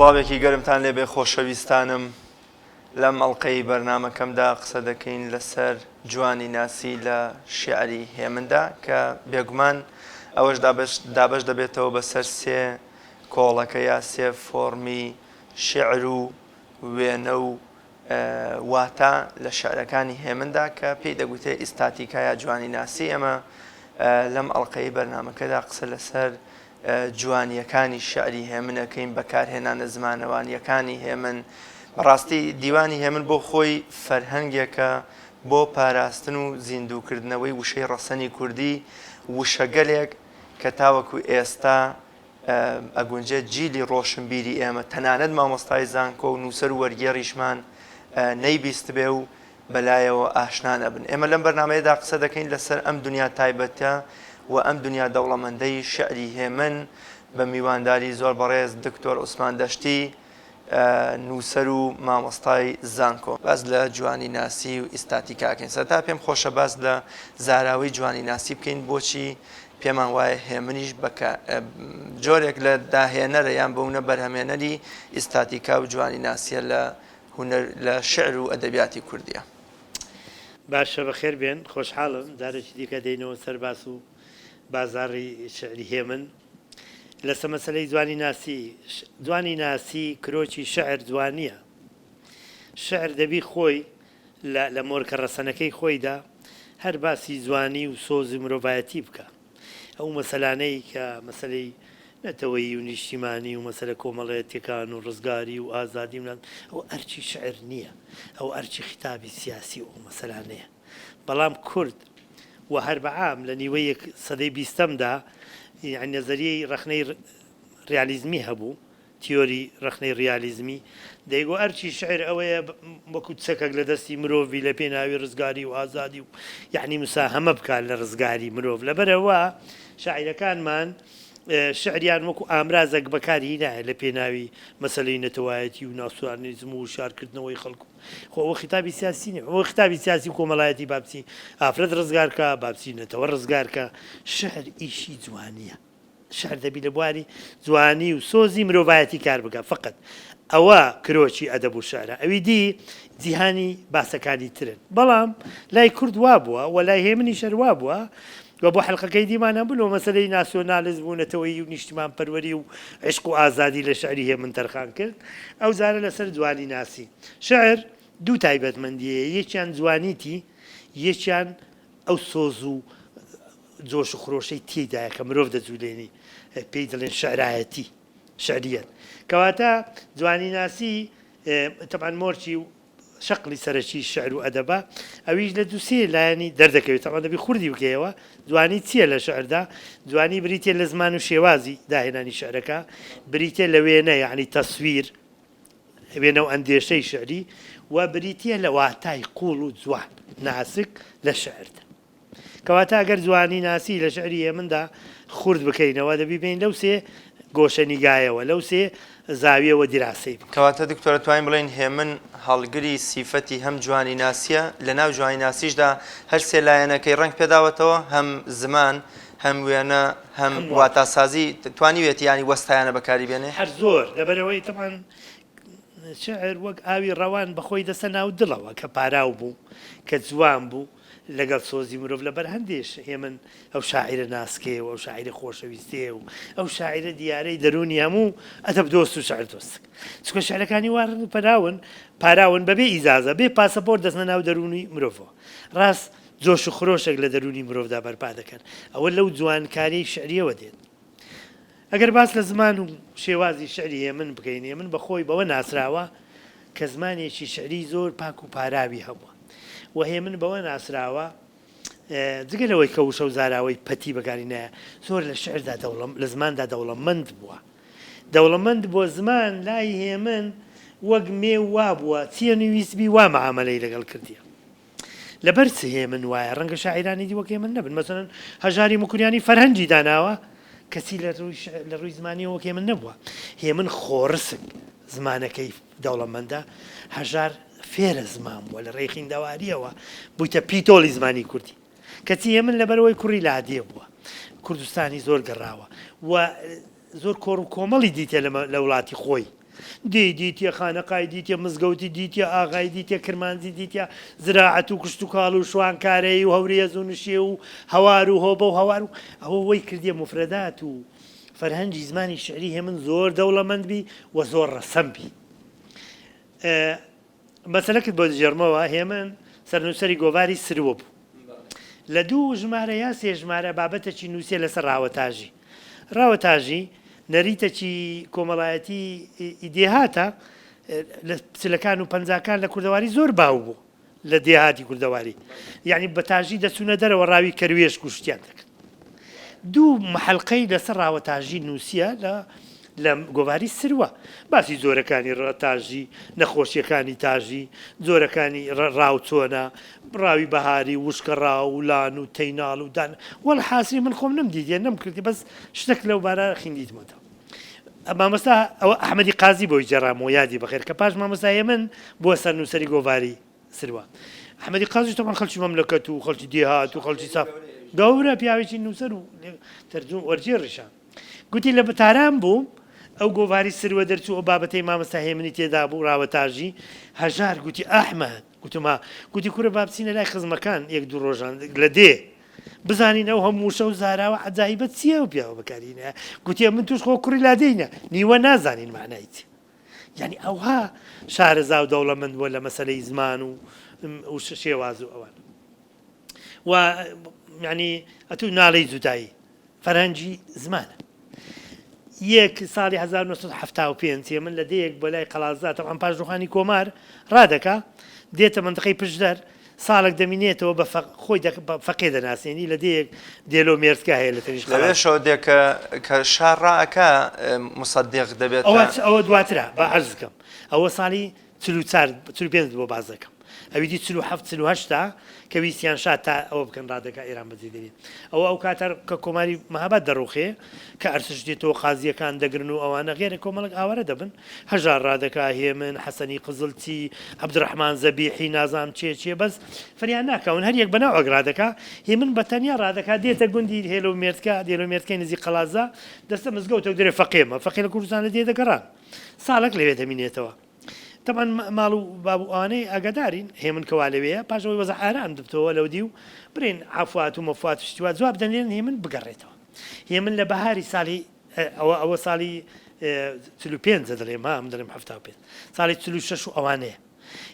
سڵاوێکی گەرمتان لێبێ خۆشەویستانم لەم ئەڵلقەی بەرنمەکەمدا قسە دەکەین لەسەر جوانی ناسی لە شیعری هێمندا کە بێگومان ئەوەش دابەش دەبێتەوە بەسەر سێ کۆڵەکە یا سێ فۆڕمی شیعر و وێنە و واتا لە شیعرەکانی هێمندا کە پێی دەگوترێ ئیستاتیکا یا جوانیناسی. ئێمە لەم ئەڵقەی بەرنامەکەدا قسە لەسەر جوانییەکانی شیعری هێمن ئەکەین، بەکارهێنانە زمانەوانییەکانی هێمن. بەڕاستی دیوانی هێمن بۆ خۆی فەرهەنگێکە بۆ پاراستن و زیندووکردنەوەی وشەی ڕەسەنی کوردی، وشەگەلێک کە تاوەکو ئێستا ئەگونجێت جیلی ڕۆشنبیری ئێمە تەنانەت مامۆستای زانکۆ و نووسەر و وەرگێڕیشمان نەیبیستبێ و بەلایەوە ئاشنا نەبن. ئێمە لەم بەرنامەیەدا قسە دەکەین لەسەر ئەم دنیا تایبەتە و ئەم دنیا دەوڵەمەندەی شیعری هێمن بە میوانداری زۆر بەڕێز دکتۆر عوسمان دەشتی نووسەر و مامۆستای زانکۆ. باس لە جوانیناسی و ئیستاتیکا ئەکەین. سەرەتا پێم خۆشە باس لە زاراوەی جوانیناسی بکەین، بۆچی پێمان وایە هێمنیش بە جۆرێک لە داهێنەرە یان بەونە بەرهەمێنەری ئیستاتیکا و جوانیناسیە لە هونەر لە شعر و ئەدەبیاتی کوردیە. باشە بەخێر بێن خۆشحاڵم جارێکی دیکە دێینەوە سەر باس و بازاڕی شعری هێمن لەسە مەسەلەی جوانی ناسی جوانی ناسی کرۆکی شعر جوانیە شعر دەبی خۆی لە لە مۆرکە ڕەسەنەکەی خۆیدا هەر باسی جوانی و سۆزی مرۆڤایەتی بکا. ئەو مەسەلانەی کە مەسەلەی نەتەوەیی و نیشتیمانی و مەسەلە کۆمەڵەتیەکان و ڕزگاری و ئازادی و ئەو ئەرکی شعر نییە، ئەو ئەرکی خیتابی سیاسی و ئەو مەسەلانەیە. بەڵام کورد و هەر بە عام لە نیوەی یەک سەدەی بیستەمدا یانی نەزەریەی ڕەخنەی ڕیالیزمی هەبوو، تیۆری ڕەخنەی ڕیالیزمی دەیگۆ ئەرکی شعر ئەوەیە وەکو چەکەک لە دەستی مرۆڤی لە پێناوی ڕزگاری و ئازادی و یەعنی مساهەمە بکات لە ڕزگاری مرۆڤ لەبەرئەوە شاعیرەکانمان شعریان وەکو ئامرازێک بەکار هینایە لە پێناوی مەسەلەی نەتەوایەتی و ناسیۆنالیزم و وشیارکردنەوەی خەڵک و خۆ ئەوە خیتابی سیاسی نیە ئەوە خیتابی سیاسی و کۆمەڵایەتی با بچی ئافرەت ڕزگار کا با بچی نەتەوە ڕزگار کا شعر ئیشی جوانیە. شعر دەبی لە بواری جوانی و سۆزی مرۆڤایەتی کار بکا فەقەت ئەوە کرۆکی ئەدەب و شعرە ئەوی دی جیهانی باسەکانی ترن بەڵام لای کورد وابووە و لای هێمنیش هەر وابووە و بۆ حەلقەکەی دیمان هەبوو لۆ مەسەلەی ناسیۆنالیزم و نەتەوەیی و نیشتیمانپەروەری و عیشق و ئازادی لە شعری هێمن تەرخان کرد ئەو جارە لەسەر جوانی ناسی شعر دوو تایبەتمەندی هەیە یەکیان جوانیتی یەکیان ئەو سۆز و جۆش و خرۆشەی تێیدایە کە مرۆڤ دەجولێنی پێی دەڵێن شعرایەتی، شعریەت. کەواتە جوانیناسی تەبعەن مۆرکی و شەقڵی سەرەکی شعر و ئەدەبە، ئەویش لە دوو سێ لایەنی دەردەکەوێت. تەبعەن دەبی خوردی بکەیەوە. جوانی چییە لە شعردا؟ جوانی بریتییە لە زمان و شێوازی داهێنانی شعرەکە، بریتییە لە وێنە یەعنی تەسویر، وێنە و ئەندێشەی شعری و بریتییە لە واتای قووڵ و جوان، ناسک لە شعردا. کەواتە ئەگەر جوانیناسی لە شیعری هێمندا خورد بکەینەوە، دەبی بێین لەو سێ گۆشەنیگایەوە، لەو سێ زاویەوە دیراسەی بکەین. کەواتە دکتۆر ئەتوانین بڵێین هێمن هەڵگری سیفەتی هەم جوانیناسییە، لەناو جوانیناسیشدا هەر سێ لایەنەکەی ڕەنگ پێداوەتەوە، هەم زمان، هەم وێنە، هەم واتاسازی، توانیویەتی یانی وەستایانە بەکاری بێنێ؟ هەر زۆر، لەبەرئەوەی تەبعەن شیعر وەک ئاوی ڕەوان بەخۆی دەستە ناو دڵەوە، کە پاراو بوو، کە جوان بوو، لەگەڵ سۆزی مرۆڤ لەبەر هەندێش هێمن ئەو شاعیرە ناسکەیە و ئەو شاعیرە خۆشەویستەیە و ئەو شاعیرە دیارەی دەروونی هەموو ئەدەب دۆست و شعر دۆستک چونکە شعرەکانی وا ڕەنگ پەراون پاراون بەبێ ئیجازە بێ پاسەپۆرت دەچنە ناو دەروونی مرۆڤەوە ڕاست جۆش و خرۆشێک لە دەروونی مرۆڤدا بەرپا دەکەن ئەوە لەو جوانکاریی شعریەوە دێت. ئەگەر باس لە زمان و شێوازی شیعری هێمن بکەین، هێمن بە خۆی بەوە ناسراوە کە زمانێکی شیعریی زۆر پاک و پاراوی هەبووە و هێمن بەوە ناسراوە جگە لەوەی کە وشە و زاراوەی پەتی بەکاری نایە، زۆر لە شیعردا دەوڵەم لە زماندا دەوڵەمەند بووە. دەوڵەمەند بووە زمان لای هێمن وەک مێو وابووە چییە نویستبی وا مەعامەلەی لەگەڵ کردیە. لەبەر چ هێمن وایە؟ ڕەنگە شاعیرانی دی وەک هێمن نەبن. مەسەلەن هەژاری موکریانی فەرهەنگی داناوە، کەچی لە ڕووی شعر، لە ڕووی زمانییەوە وەک هێمن نەبووە. هێمن خۆڕسک زمانەکەی دەوڵەمەندە، هەژار فێرە زمان بووە، لە ڕێی خیندەوارییەوە بوویتە پیتۆڵی زمانی کوردی. کەچی هێمن لەبەرئەوەی کوڕی لادێ بووە، کوردستانی زۆر گەڕاوە و زۆر کۆڕ و کۆمەڵی دیتە لە وڵاتی خۆی. دێی دیتیە، خانەقای دیتیە، مزگەوتی دیتیە، ئاغای دیتیە، کرمانجی دیتیە، زراعەت و کشتوکاڵ و شوانکارەیی و هەورێز و نشێو و هەوار و هۆبە و هەوار و ئەوە وەی کردیە موفرەدات و فەرهەنگی زمانی شیعری هێمن زۆر دەوڵەمەند بی و زۆر ڕەسەن بی. مەسەلەکت بۆ دەگێڕمەوە، هێمن سەرنووسەری گۆڤاری سروە بوو. لە دوو ژمارە یا سێ ژمارە بابەتەکی نووسیە لەسەر ڕاوەتاژی. ڕاوەتاژی نەریتەکی کۆمەڵایەتی ی دێهاتە، لە چلەکان و پەنجاکان لە کوردەواری زۆر باو بوو. لە دێهاتی کوردەواری یانی بە تاژی دەچوونە دەرەوە ڕاوی کەروێشک و شتیان دەکرد. دوو حەلقەی لەسەر ڕاوەتاژی نووسیە لە لە گۆڤاری سروە باسی جۆرەکانی تاژی، نەخۆشیەکانی تاژی، جۆرەکانی ڕاو چۆنە، ڕاوی بەهاری و وشکە ڕاو و لان و تەیناڵ و دان وەڵحاسری من خۆم نەمدیتیە نەمکردی بەس شتەک لەو بارە خیندیتمەتەوە. مامۆستا ئەوە ئەحمەدی قازی بۆی گێڕامەوە یادی بەخێر کە پاش مامۆستا هێمن بووە سەرنووسەری گۆڤاری سروە. ئەحمەدی قازیش تەبعەن خەڵکی مەملەکەت و خەڵکی دێهات و خەڵکی ساف گەورە پیاوێکی نووسەر و تەرجوم وەرگێڕیشە. گوتی لە تاران بووم ئەو گۆڤاری سروە دەرچوو ئەو بابەتەی مامۆستا هێمنی تێدا بوو ڕاوەتاژی هەژار گوتی ئەحمەد گوتم ها گوتی کورە با بچینە لای خزمەکان یەک دوو ڕۆژان لە دێ بزانین ئەو هەموو وشە و زاراوە عەجایبە چییە ئەو پیاوە بەکاری هێنایە گوتی من توش خۆ کوڕی لادێینە نیوە نازانین مەعنای چیە یعنی ئەوها شارەزا و دەوڵەمەند بووە لە مەسەلەی زمان و و شێواز و ئەوان و یعنی ئەتوو ناڵێی جودایی فەرهەنگی زمانە. یەک ساڵی 1975 من لە دێیەک بۆ لای قەڵازا تەبعەن پاش ڕووخانی کۆمار ڕادەکا دێتە مەنتقەی پشدەر ساڵێک دەمینێتەوە بە فەق خۆی دەک بە فەقێ دەناسێنی لە دێیەک دێلۆ مێردکە هەیە لە تەنیشت قەڵازا. لەوێشەوە دێ کە کە شا ڕائەکا موسەدیق دەبێتە. ئەوە ئەوە دواترە با عەرز کەم ئەوە ساڵی 44 45 بۆ باس دەکەم ئەوی دی 47 48 تا کە ویستیان شا تا ئەوە بکەن ڕادەکا ئێران بەجێ دێنێ ئەوە ئەو کاتە کە کۆماری مەهاباد دەڕوخێ کە ئەرتش دێتەوە قازییەکان دەگرن و ئەوانە غێرە کۆمەڵک ئاوارە دەبن هەژار ڕادەکا هێمن حەسەنی قزڵچی عەبدوڕەحمان زەبیحی نازانم چێ چێ بەس فریا ناکەون هەر یەک بە ناوێک ڕادەکا هێمن بە تەنیا ڕادەکا دێتە گوندی هێلۆ مێردکە دێلۆ مێردکەی نزیک قەڵازە دەستە مزگەوتێک دەرێ فەقێمە فەقێ لە کوردستان لە دێ دەگەڕان ساڵێک لەوێ دەمینێتەوە. تەبعەن ماڵ و باب و ئەوانەی ئاگادارین هێمن کەوا لەوێیە پاش ئەوەی وەزع ئارام دبتەوە لەو دیو برێن عەفوات و مەفوات و شتی وا جواب دەنێرن هێمن بگەڕێتەوە هێمن لە بەهاری ساڵی ئەوە ئەوە ساڵی 45 دەڵێم ها من دەڵێم 75 ساڵی 46 و ئەوانەیە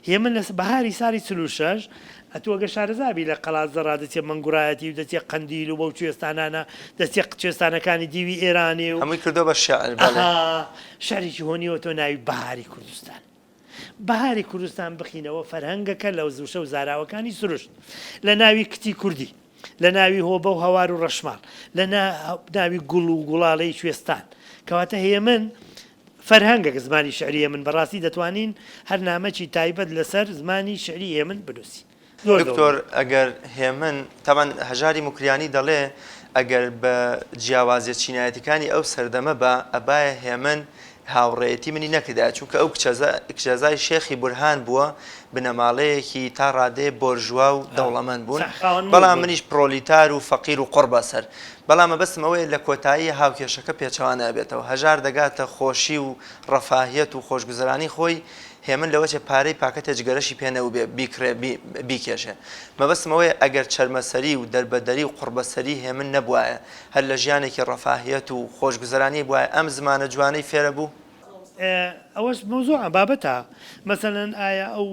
هێمن لە بەهاری ساڵی 46 ئەتوو ئەگەر شارەزا بی لە قەڵادزە ڕا دەچێ مەنگوڕایەتی و دەچێ قەندیل و بەو کوێستانانە دەچێ کوێستانەکانی دیوی ئێرانێ و هەمووی کردووە بە شیعر بەڵێ. ئەها شعرێکی هۆنیوەتەوە ناوی بەهاری کوردستان. بەهاری کوردستان بخینەوە فەرهەنگەکە لە وشە و زاراوەکانی سروشت، لە ناوی کچی کوردی، لە ناوی هۆبە و هەوار و ڕەشماڵ، لە ناوی گوڵ و گوڵاڵەی کوێستان. کەواتە هێمن فەرهەنگەک زمانی شعری هێمن بەڕاستی دەتوانین هەر نامەکی تایبەت لەسەر زمانی شعری هێمن بنووسین. زۆر دکتۆر ئەگەر هێمن تەبعەن هەژاری موکریانی دەڵێ ئەگەر بە جیاوازیە چینایەتیکانی ئەو سەردەمە با ئەبایە هێمن هاوڕێیەتی منی نەکردایە چونکە ئەو کچەزا کچەزای شێخی بورهان بووە بنەماڵەیەکی تا ڕادەیە بۆرژوا و دەوڵەمەند بوون خاوەن مڵک بەڵام بوون. منیش پڕۆلیتار و فەقیر و قوڕ بەسەر بەڵام مەبەستم ئەوەیە لە کۆتایی هاوکێشەکە پێچەوانە ئەبێتەوە هەژار دەگاتە خۆشی و ڕەفاهیەت و خۆشگوزەرانی خۆی هێمن لەوەچێ پارەی پاکەتێ جگەرەشی پێ نەوبێ بیکڕێ بیکێشێ مەبەستم ئەوەیە ئەگەر چەرمەسەری و دەربەدەری و قوڕبەسەری هێمن نەبوایە هەر لە ژیانێکی ڕەفاهیەت و خۆشگوزەرانی بوایە ئەم زمانە جوانەی فێرەبوو؟ ئەوەش مەوزوعە بابەتە مەسەلەن ئایا ئەو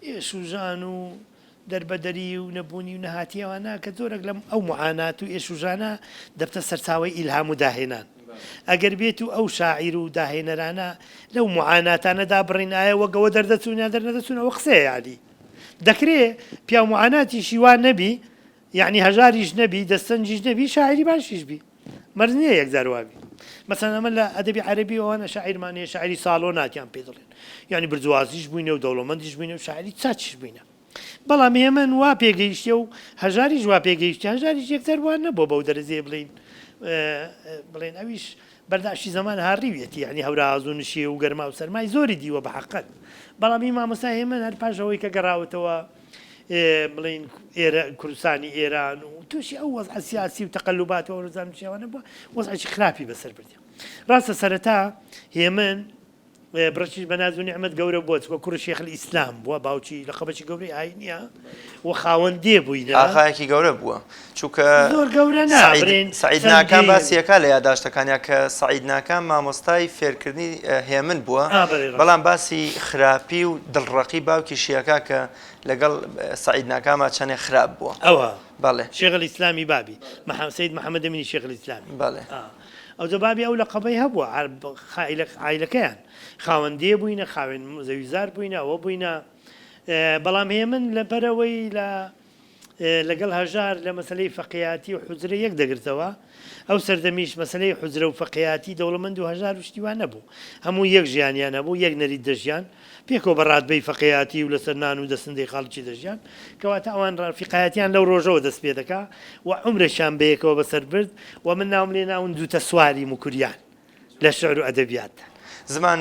ئێش و ژان و دەربەدەری و نەبوونی و نەهاتی ئەوانە کە زۆرێک لەم ئەو موعانات و ئێش و ژانە دەبتە سەرچاوەی ئیلهام و داهێنان. ئەگەر بێت و ئەو شاعیر و داهێنەرانە لەو موعاناتانە دابڕین ئایا وەک ئەوە دەردەچوون یان دەرنەدەچوون ئەوە قسەیە یانی دەکرێ پیاو موعاناتیشی وا نەبی یەعنی هەژاریش نەبی دەستەنگیش نەبی شاعیری باشیش بی مەرج نییە یەکجار وابی مەسەلەن ئەمە لە ئەدەبی عەرەبی ئەوانە شاعیرمان هەیە شاعیری ساڵۆناتیان پێ دەڵێن یعنی برجوازیش بووینە و دەوڵەمەندیش بووینە و شاعیری چاکیش بووینە بەڵام هێمن وا پێگەیشتێ و هەژاریش وا پێگەیشتێ هەژاریش یەکجار وا نەبووە بەو دەرەجەیە بڵێین بڵێن ئەویش بەرداشی زەمان هاڕیویەتی یعنی هەوراز و نشێو و گەرما و سەرمای زۆری دیوە بە حەقەت بەڵام ئی مامۆستا هێمن هەر پاش ئەوەی کە گەڕاوەتەوە بڵێین ئێرە کوردستانی ئێران و تووشی ئەو وەزعە سیاسی و تەقەلوبات و ئەو شێوانە بووە وەزعێکی خراپی بەسەر بردی ڕاستە سەرەتا هێمن بڕەکیش بە ناز و نیعمەت گەورە بووە چونکە کوڕی شێخ ئیسلام بووە باوکی لەقەبەکی گەورەی ئاینیە و خاوەن دێ بووینە. ئاغایەکی گەورە بووە چونکە زۆر گەورە نا سەعید بڵێین سەعید چەند ناکام دێیەک. باسی ئەکا لە یاداشتەکانیا کە سەعید ناکام مامۆستای فێرکردنی هێمن بووە ئا بەڵێ ڕاستە. بەڵام باسی خراپی و دڵڕەقی باوکیشی ئەکا کە لەگەڵ سەعید ناکاما چەنێ خراپ بووە. ئەوە بەڵێ. شێخ ئیسلامی بابی مەحە سەید محەمەد ئەمینی شێخ ئیسلامی. بەڵێ. ئا ئەوجا بابی ئەو لەقەبەی هەبووە عایلەکەیان خاوەن دێ بووینە خاوێن زەویزار بووینە ئەوە بووینە بەڵام هێمن لەبەرەوەی لە لەگەڵ هەژار لە مەسلەی فەقیاتی و حجرە یەک دەگرتەوە ئەو سەردەمیش مەسلەی حجرە و فەقیاتی دەوڵەمەند و هەژار و شتیوان نەبوو هەموو یەک ژیانیان هەبوو یەک نەریت دەژیان پێکەوە بە ڕاتبەی فەقێیاتی و لەسەر نان و دەسندەی خاڵکی دەژیان، کەواتە ئەوان ڕەفیقایەتیان لەو ڕۆژەوە دەست پێ دەکا و عومرێکیان بەیەکەوە بەسەر برد و من ناوم لێ ناون جووتە سواری موکریان لە شعر و ئەدەبیاتدا. زمان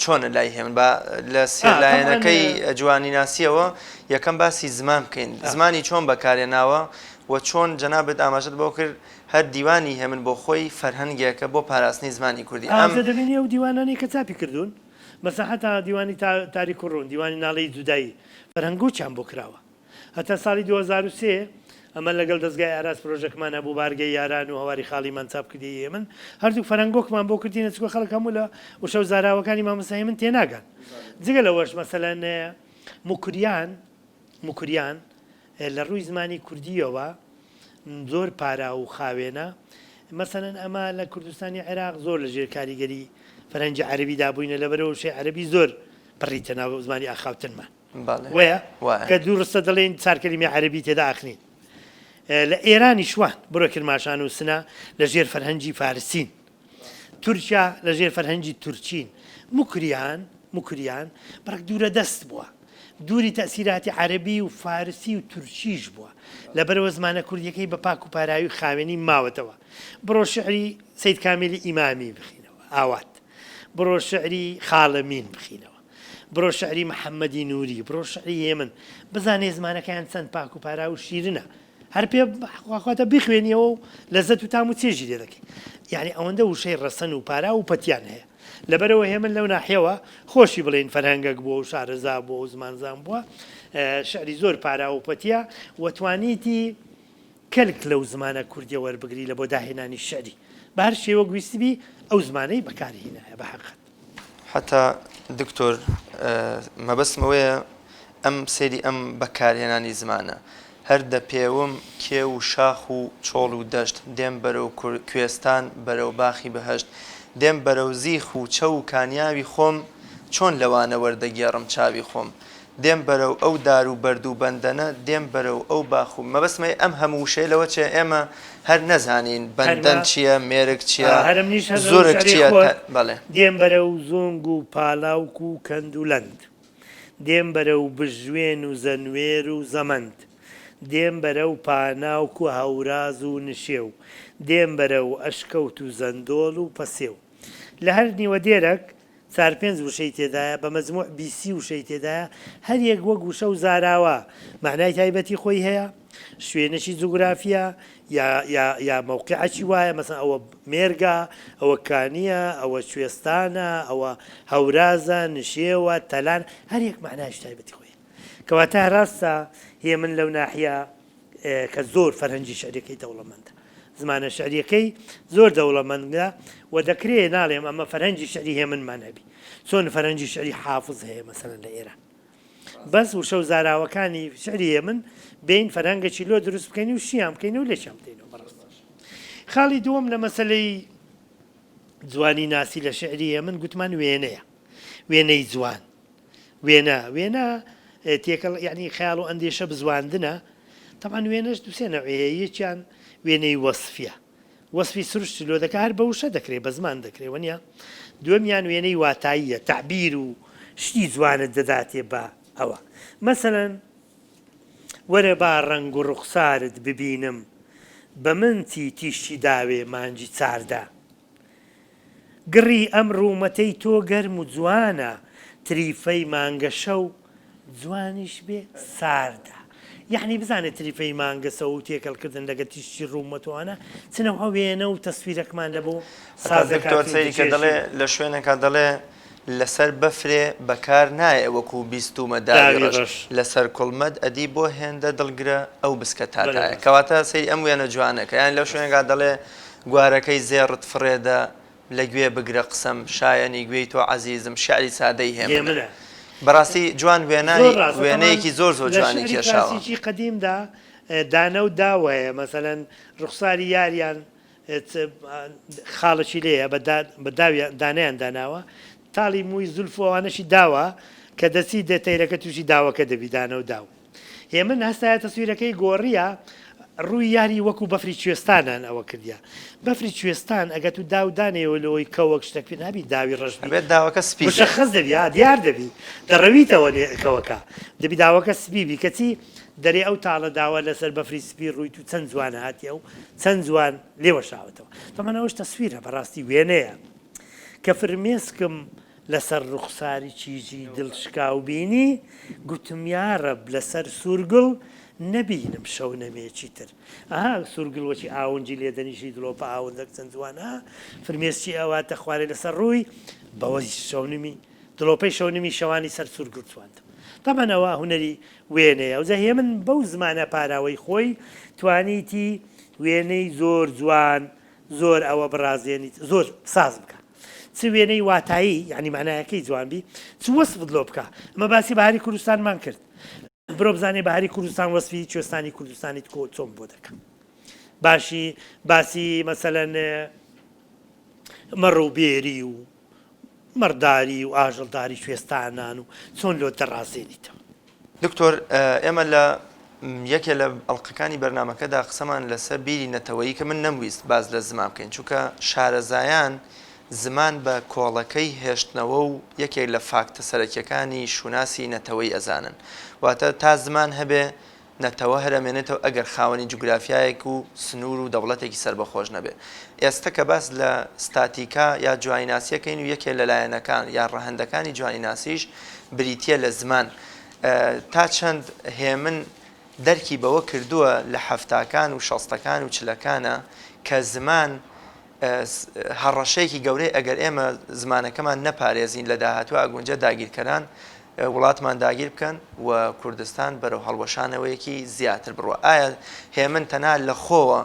چۆنە لای هێمن؟ با لە سێ لایەنەکەی جوانیناسییەوە یەکەم باسی زمان بکەین. زمانی چۆن بەکارهێناوە و چۆن جەنابت ئاماژەت بەوە کرد هەر دیوانی هێمن بۆ خۆی فەرهەنگێکە بۆ پاراستنی زمانی کوردی. ئەم. ئەوجا دەبینی ئەو دیوانانەی کە چاپی کردوون مەسەن حەتا دیوانی تاریک و ڕوون، دیوانی ناڵەی جودایی، فەرهەنگۆکیان بۆ کراوە. هەتا ساڵی 2003 ئەمە لەگەڵ دەزگای ئاراس پرۆژەکمان هەبوو، بارگەی یاران و هەواری خاڵیمان چاپ کردی هێمن، هەردووک فەرهەنگۆکمان بۆ کردینە چونکە خەڵک هەموو لە وشە و زاراوەکانی مامۆستا هێمن تێناگەن. جگە لەوەش مەسەلەن موکریان، موکریان لە ڕووی زمانی کوردییەوە زۆر پاراو و خاوێنە، مەسەلەن ئەمە لە کوردستانی عێراق زۆر لە ژێر کاریگەری فەرهەنگی عەرەبیدا بووینە لەبەرئەوە وشەی عەرەبی زۆر پڕیتە ناو زمانی ئاخاوتنمان. بەڵێ وەیە؟ وایە. کە دوو ڕستە دەڵێین چار کەلیمەی عەرەبی تێدا ئاخنین. لە ئێرانیش وان، بڕۆ کرماشان و سنە لە ژێر فەرهەنگی فارسین. تورکیا لە ژێر فەرهەنگی تورکین. موکریان، موکریان بڕێک دوورە دەست بووە. دووری تەئسیراتی عەرەبی و فارسی و تورکیش بووە. لەبەرئەوە زمانە کوردیەکەی بە پاک و پاراوی و خاوێنی ماوەتەوە. بڕۆ شیعری سەید کامیلی ئیمامی بخینەوە، ئاوات. بڕۆ شیعری خاڵە مین بخینەوە. بڕۆ شیعری محەمەدی نووری، بڕۆ شیعری هێمن. بزانێ زمانەکەیان چەند پاک و پاراو و شیرنە. هەر پێ خواخواتە بیخوێنیەوە و لەزەت و تام و چێژی لێ دەکەی. یانی ئەوەندە وشەی ڕەسەن و پاراو و پەتیان هەیە. لەبەرئەوە هێمن لەو ناحیەوە خۆشی بڵێین فەرهەنگەک بووە و شارەزا بووە و زمانزان بووە، شعری زۆر پاراو و پەتیە و توانیتی کەلک لەو زمانە کوردیە وەربگری لە بۆ داهێنانی شعری. بە هەر شێوەک ویستبی ئەو زمانەی بەکار هینایە بە حەقت. حەتا دکتۆر مەبەستم ئەوەیە ئەم سەیری ئەم بەکارهێنانی زمانە هەر دەپێوم کێو و شاخ و چۆڵ و دەشت دێم بەرەو کوێستان بەرەو باخی بەهەشت دێم بەرەو زیخ و چەو و کانیاوی خۆم چۆن لەوانە وەردەگێڕم چاوی خۆم دێم بەرەو ئەو دار و بەرد و بەندەنە دێم بەرەو ئەو باخ و مەبەستم ئەوەیە ئەم هەموو وشەیە لەوە چێ ئێمە هەر نەزانین بەندەن هەروا چییە مێرگ چییە هەرە منیش هەر لەو زورگ شعرەی چییە خۆت بەڵێ. دێم بەرەو زۆنگ و پالاوک و کەند و لەند دێم بەرەو بژوێن و زەنوێر و زەمەند دێم بەرەو پاناوک و هەوراز و نشێو دێم بەرەو ئەشکەوت و زەندۆڵ و پەسێو لە هەر نیوە دێرەک چار پێنج وشەی تێدایە، بە مەجموع 20 وشەی تێدایە، هەر یەک وەک وشە و زاراوە مەعنای تایبەتی خۆی هەیە، شوێنێکی جوگرافییە یا یا یا مەوقیعەکی وایە، مەسەلەن ئەوە مێرگە، ئەوە کانییە، ئەوە کوێستانە، ئەوە هەورازە، نشێوە، تەلان، هەر یەک مەعنایەکی تایبەتی خۆی هەیە. کەواتە ڕاستە هێمن لەو ناحیە کە زۆر فەرهەنگی شعریەکەی دەوڵەمەندە. زمانە شعریەکەی زۆر دەوڵەمەندە و دەکرێ ناڵێم ئەمە فەرهەنگی شعری هێمنمان هەبی. چۆن فەرهەنگی شعری حافز هەیە مەسەلەن لە ئێران. بەس وشە و زاراوەکانی شعری هێمن بێین فەرهەنگێکی لۆ دروست بکەین و شیان بکەین و لێکیان بدەینەوە بەڕاستی. خاڵی دووەم لە مەسەلەی جوانی ناسی لە شعری هێمن گوتمان وێنەیە. وێنەی جوان. وێنە، وێنە تێکەڵ یانی خەیاڵ و ئەندێشە بزواندنە، تەبعەن وێنەش دوو سێ نەوعی هەیە، یەکیان وێنەی وەسفیە، وەسفی سروشت لۆ دەکا هەر بە وشە دەکرێ بە زمان دەکرێ وەنیە، دووەمیان وێنەی واتاییە تەعبیر و شتی جوانت دەداتێ بە ئەوە مەسەلەن وەرە با ڕەنگ و ڕوخسارت ببینم بە من چی تیشکی داوێ مانگی چاردە. گڕی ئەم ڕوومەتەی تۆ گەرم و جوانە، تریفەی مانگەشەو جوانیش بێ ساردە. یەعنی بزانێ تریفەی مانگەسەو و تێکەڵ کردن لەگە تیشکی ڕوومەت و ئەوانە چ نەوعە وێنە و تەسویرەکمان لە بۆ هەتا ساز دکتۆر دەکات و سەیری کە دەڵێ دەکێشی. لە شوێنێکا دەڵێ. لەسەر بەفرێ بەکار نایە وەکوو بیستوومە داوی داوی ڕەش ڕەش. لەسەر کوڵمەد ئەدی بۆ هێندە دڵگرە ئەو بسکە بەلێ تاتایە ڕاستە. کەواتە سەیری ئەم وێنە جوانە کە یانی لەو ڕاستە. شوێنێکا دەڵێ گوارەکەی زێڕت فڕێدە لە گوێ بگرە قسەم شایەنی گوێی تۆ عەزیزم شیعری سادەی هێمنە هێمنە. بەڕاستی جوان وێنای زۆر ڕاستە تەبعەن وێنەیەکی زۆر زۆر لە جوانی شیعری کێشاوە. کلاسیکی قەدیمدا دانە و داو هەیە مەسەلەن ڕوخساری یاریان خاڵێکی لێیە بە بە داویان دانەیان داناوە تاڵی مووی زولف و ئەوانەشی داوە کە دەچی دە تەیرەکە تووشی داوەکە دەبی دانە و داو هێمن هەستایە تەسویرەکەی گۆڕیە ڕووی یاری وەکو بەفری کوێستانان ئەوە کردیە بەفری کوێستان ئەگە تو داو دانێەوە لەوەی کەوەک شتەک پێ نابی داوی ڕەش بی ئەبێت داوەکە سپی بێ. مشەخەس دەبی ها دیار دەبی دەڕەویتەوە لێ کەوەکە دەبی داوەکە سپی بی کەچی دەرێ ئەو تاڵە داوە لەسەر بەفری سپی ڕووی تو چەند جوان هاتیە و چەند جوان لێ وەشاوەتەوە تەبعەن ئەوەش تەسویرە بەڕاستی وێنەیە کە فرمێسکم لەسەر ڕوخساری کیژی دڵ شکاو بینی گوتم یارەب لەسەر سوورگوڵ نەبینم شەونەمێکی تر ئەها سوورگوڵ وەکی ئاونجی لێ دەنیشی دڵۆپە ئاوندەک چەند جوانە فرمێسکی ئەواتە خوارێ لەسەر ڕووی بەوە شەونمی دڵۆپەی شەونمی شەوانی سەر سوورگوڵ چواندم تەبعەن ئەوە هونەری وێنەیە ئەوجا هێمن بەو زمانە پاراوەی خۆی توانیتی وێنەی زۆر جوان زۆر ئەوە بڕازێنیت زۆر ساز بکا چ وێنەی واتایی یعنی معنایەکەی جوان بی چ وەسفت لۆ بکا ئەمە باسی بەهاری کوردستانمان کرد برۆ بزانێ بەهاری کوردستان وەسفی کوێستانی کوردستانیت کۆ چۆن بۆ دەکا باشی باسی مەسەلەن مەڕ و بێری و مەڕداری و ئاژەڵداری کوێستانان و چۆن لۆت دەڕازێنیتەوە. دکتۆر ئێمە لە یەکێ لە ئەڵقەکانی بەرنامەکەدا قسەمان لەسەر بیری نەتەوەیی کە من نەمویست باس لە زمان بکەین چونکە شارەزایان زمان بە کۆڵەکەی هێشتنەوە و یەکێک لە فاکتە سەرەکیەکانی شوناسی نەتەوەی ئەزانن واتە تا زمان هەبێ نەتەوە هەر ئەمێنێتەوە ئەگەر خاوەنی جوگرافیایەک و سنوور و دەوڵەتێکی سەربەخۆش نەبێ. ئێستە کە باس لە ستاتیکا یا جوانیناسی ئەکەین و یەکێ لە لایەنەکان یا ڕەهەندەکانی جوانیناسیش بریتییە لە زمان. تا چەند هێمن دەرکی بەوە کردووە لە حەفتاکان و شەستەکان و چلەکانا کە زمان هەڕەشەیەکی گەورەیە ئەگەر ئێمە زمانەکەمان نەپارێزین لە داهاتوو ئەگونجە داگیرکەران وڵاتمان داگیر بکەن و کوردستان بەرەو هەڵوەشانەوەیەکی زیاتر بڕوا ئایا هێمن تەنها لە خۆوە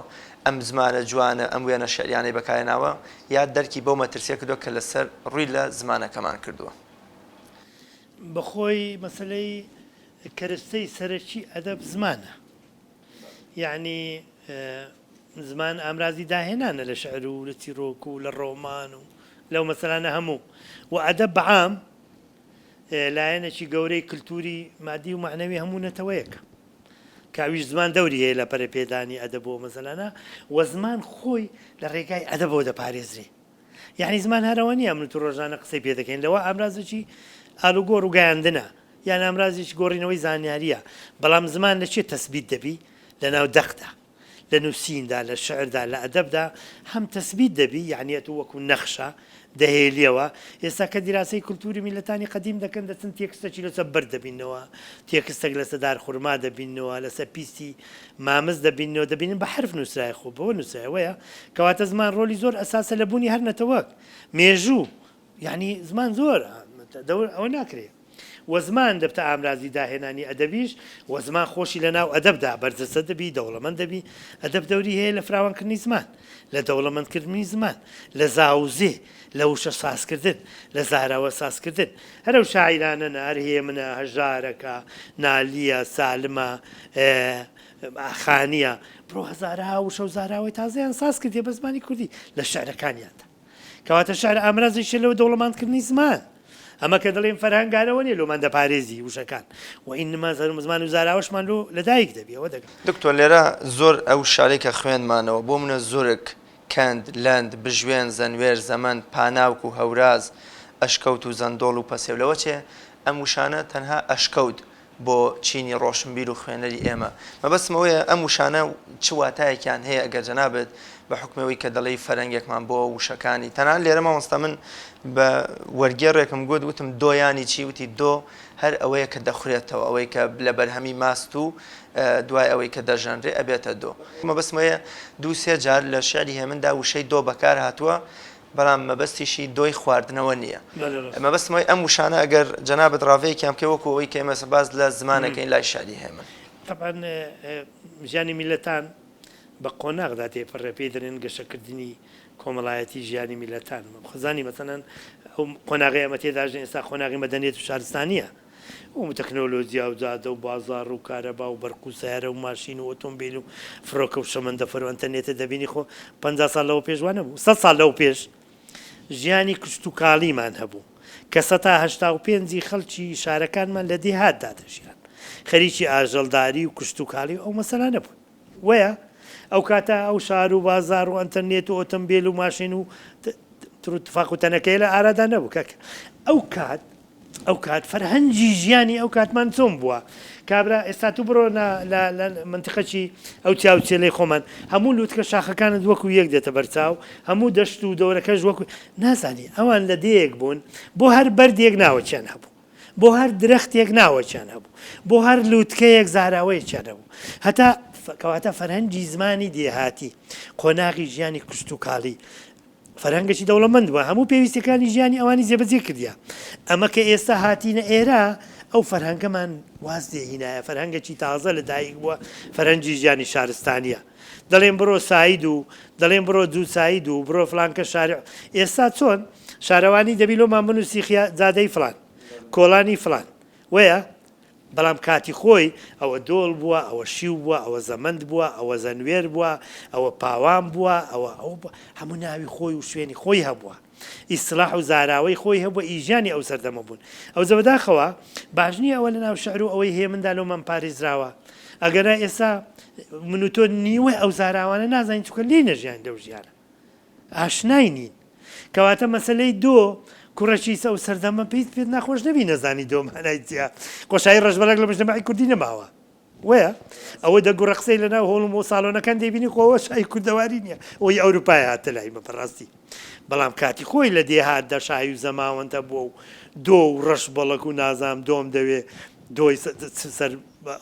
ئەم زمانە جوانە ئەم وێنە شعریانەی بەکارهێناوە یا دەرکی بەو مەترسیە کردووە کە لەسەر ڕووی لە زمانەکەمان کردووە؟ بەخۆی مەسەلەی کەرستەی سەرەکی ئەدەب زمانە. یەعنی زمان ئامرازی داهێنانە لە شعر و لە چیرۆک و لە ڕۆمان و لەو مەسەلانە هەموو و ئەدەب بە عام لایەنێکی گەورەی کلتوری مادی و مەعنەوی هەموو نەتەوەیەکە کە ئەویش زمان دەوری هەیە لە پەرەپێدانی ئەدەب و مەسەلانە و زمان خۆی لە ڕێگای ئەدەبەوە دەپارێزرێ یەعنی زمان هەر ئەوە نییە من و تۆ ڕۆژانە قسەی پێ دەکەین لەوە ئامرازێکی ئالوگۆڕ و گەیاندنە یان ئامرازێکی گۆڕینەوەی زانیارییە، بەڵام زمان لە کوێ تەسبیت دەبی؟ لەناو دەقدا، لە نووسیندا، لە شعردا، لە ئەدەبدا هەم تەسبیت دەبی، یەعنی ئەتوو وەکوو نەخشە دەهێلیەوە، ئێستا کە دیراسەی کولتووری میللەتانی قەدیم دەکەن دەچن تێکستەکی لەسەر بەرد دەبیننەوە، تێکستەک لەسەر دارخورما دەبیننەوە، لەسەر پیستی مامز دەبیننەوە، دەبینن بە حەرف نووسرایە، خۆ بەوە نووسرایە وەیە، کەواتە زمان ڕۆلی زۆر ئەساسە لە بوونی هەر نەتەوەک، مێژوو، یانی زمان زۆر دەور ئەوە ناکرێ و زمان دەبتە ئامرازی داهێنانی ئەدەبیش و زمان خۆشی لە ناو ئەدەبدا بەرجەستە دەبی دەوڵەمەند دەبی ئەدەب دەوری هەیە لە فراوانکردنی زمان لە دەوڵەمەندکردنی زمان لە زاوزێ لە وشە سازکردن لە زاراوە سازکردن هەر ئەو شاعیرانەن هەر هێمنە هەژارەکە نالیە سالمە خانیە بڕۆ هەزارەها وشە و زاراوەی تازەیان ساز کردیە بە زمانی کوردی لە شعرەکانیاندا کەواتە شعر ئامرازێکیە لەوە دەوڵەمەندکردنی زمان. ئەمە کە دەڵێین فەرهەنگ هەر ئەوە نیە لۆمان دەپارێزی وشەکان و ئینما زمان و زاراوەشمان لۆ لەدایک دەبی ئەوە دەگەڵ. دکتۆر لێرە زۆر ئەو شعرەی کە خوێندمانەوە بۆ منە زورگ، کەند، لەند، بژوێن، زەنوێر، زەمەند، پاناوک و هەوراز، ئەشکەوت و زەندۆڵ و پەسێو لەوە چێ ئەم وشانە تەنها ئەشکەوت بۆ چینی ڕۆشنبیر و خوێنەری ئێمە. مەبەستم ئەوەیە ئەم وشانە چ واتایەکیان هەیە ئەگەر جەنابت بە حوکمی ئەوەی کە دەڵێی فەرەنگێکمان بۆ وشەکانی تەنانەت لێرە مامۆستا من بە وەرگێڕێکم گوت وتم دۆ یانی چی وتی دۆ هەر ئەوەیە کە دەخورێتەوە ئەوەی کە لە بەرهەمی ماست و دوای ئەوەی کە دەژەنرێ ئەبێتە دۆ. مەبەستم ئەوەیە دوو سێ جار لە شیعری هێمندا وشەی دۆ بەکار هاتووە. بەڵام مەبەستیشی دۆی خواردنەوە نییە. مەبەستم ئەوەی ئەم وشانە ئەگەر جەنابت ڕاڤەیەکیان بکەی وەکو ئەوەی کە ئێمە باس لە زمان ئەکەین لای شیعری هێمن. تەبعەن ژیانی میللەتان بە قۆناغدا تێپەڕێ پێی دەلێن گەشەکردنی کۆمەڵایەتی ژیانی میللەتان. خۆزانی مەسەلەن ئەو قۆناغەی ئەمە تێدا ژین ئێستا قۆناغی مەدەنیەت و شارستانییە. و تەکنۆلۆجیا و جادە و بازاڕ و کارەبا و بەرق و سەیارە و ماشین و ئۆتۆمبیل و فڕۆکە و شەمەندەفەر و ئەنتەرنێتە دەبینی خۆ 50 ساڵ لەوە پێش وا نەبوو 100 ساڵ لەوە پێش ژیانی کشتوکاڵیمان هەبوو کە سەتا هەشتا و پێنجی خەڵکی شارەکانمان لە دێهاتدا دەژیان خەریکی ئاژەڵداری و کشتوکاڵی و ئەو مەسەلانە بوون وەیە ئەو کاتە ئەو شار و بازاڕ و ئەنتەرنێت و ئۆتۆمبیل و ماشین و تر و تفاق و تەنەکەیە لە ئارادا نەبوو کاکە ئەو کات ئەو کات فەرهەنگی ژیانی ئەو کاتمان چۆن بووە کابرا ئێستا تو بڕۆ لە لە منتیقەکی ئەو چیا و چێلەی خۆمان هەموو لوتکە شاخەکانت وەکو یەک دێتە بەرچاو هەموو دەشت و دەورەکەش وەکو نازانی ئەوان لە دێیەک بوون بۆ هەر بەردێک ناوەکیان هەبوو بۆ هەر درەختێک ناوەکیان هەبوو بۆ هەر لوتکەیەک زاراوەیەکیان هەبوو هەتا کەواتە فەرهەنگی زمانی دێهاتی قۆناغی ژیانی کشتوکاڵی فەرهەنگێکی دەوڵەمەند بووە، هەموو پێویستیەکانی ژیانی ئەوانی جێبەجێ کردیە. ئەمە کە ئێستا هاتینە ئێرە، ئەو فەرهەنگەمان واز لێ هینایە، فەرهەنگێکی تازە لە دایک بووە، فەرهەنگی ژیانی شارستانیە. دەڵێن بڕۆ ساید و دەڵێن بڕۆ جوو ساید و بڕۆ فڵانکە شارع. ئێستا چۆن شارەوانی دەبی لۆمان بنووسی خیا جادەی فڵان، کۆڵانی فڵان. وەیە؟ بەڵام کاتی خۆی ئەوە دۆڵ بووە، ئەوە شیو بووە، ئەوە زەمەند بووە، ئەوە زەنوێر بووە، ئەوە پاوان بووە، ئەوە ئەوە بووە، هەموو ناوی خۆی و شوێنی خۆی هەبووە. ئیستڵاح و زاراوەی خۆی هەبووە، ئی ژیانی ئەو سەردەمە بوون. ئەوجە بەداخەوە باش نییە ئەوە لەناو شعر و ئەوەی هێمندا لۆمان پارێزراوە. ئەگەرنا ئێستا من و تۆ نیوەی ئەو زاراوانە نازانین چونکە لێی نەژیاین لەو ژیانە. ئاشنای نین. کەواتە مەسەلەی دۆ کوڕەکی ئەو سەردەمە پێیت پێت ناخۆش نەبی نەزانی دۆ مانای چیە قۆشایی ڕەشبەڵەک لە مجتەمەعی کوردی نەماوە وەیە ئەوە دەگوڕە قسەی لەناو هۆڵم و ساڵۆنەکان دەیبینی خۆ ئەوە شای کوردەواری نییە ئەوەی ئەوروپای هاتە لای مە بەڕاستی بەڵام کاتی خۆی لە دێهاتدا شای و زەماوەند هەبووە و دۆ و ڕەش بەڵەک و نازام دۆم دەوێ دۆی سەر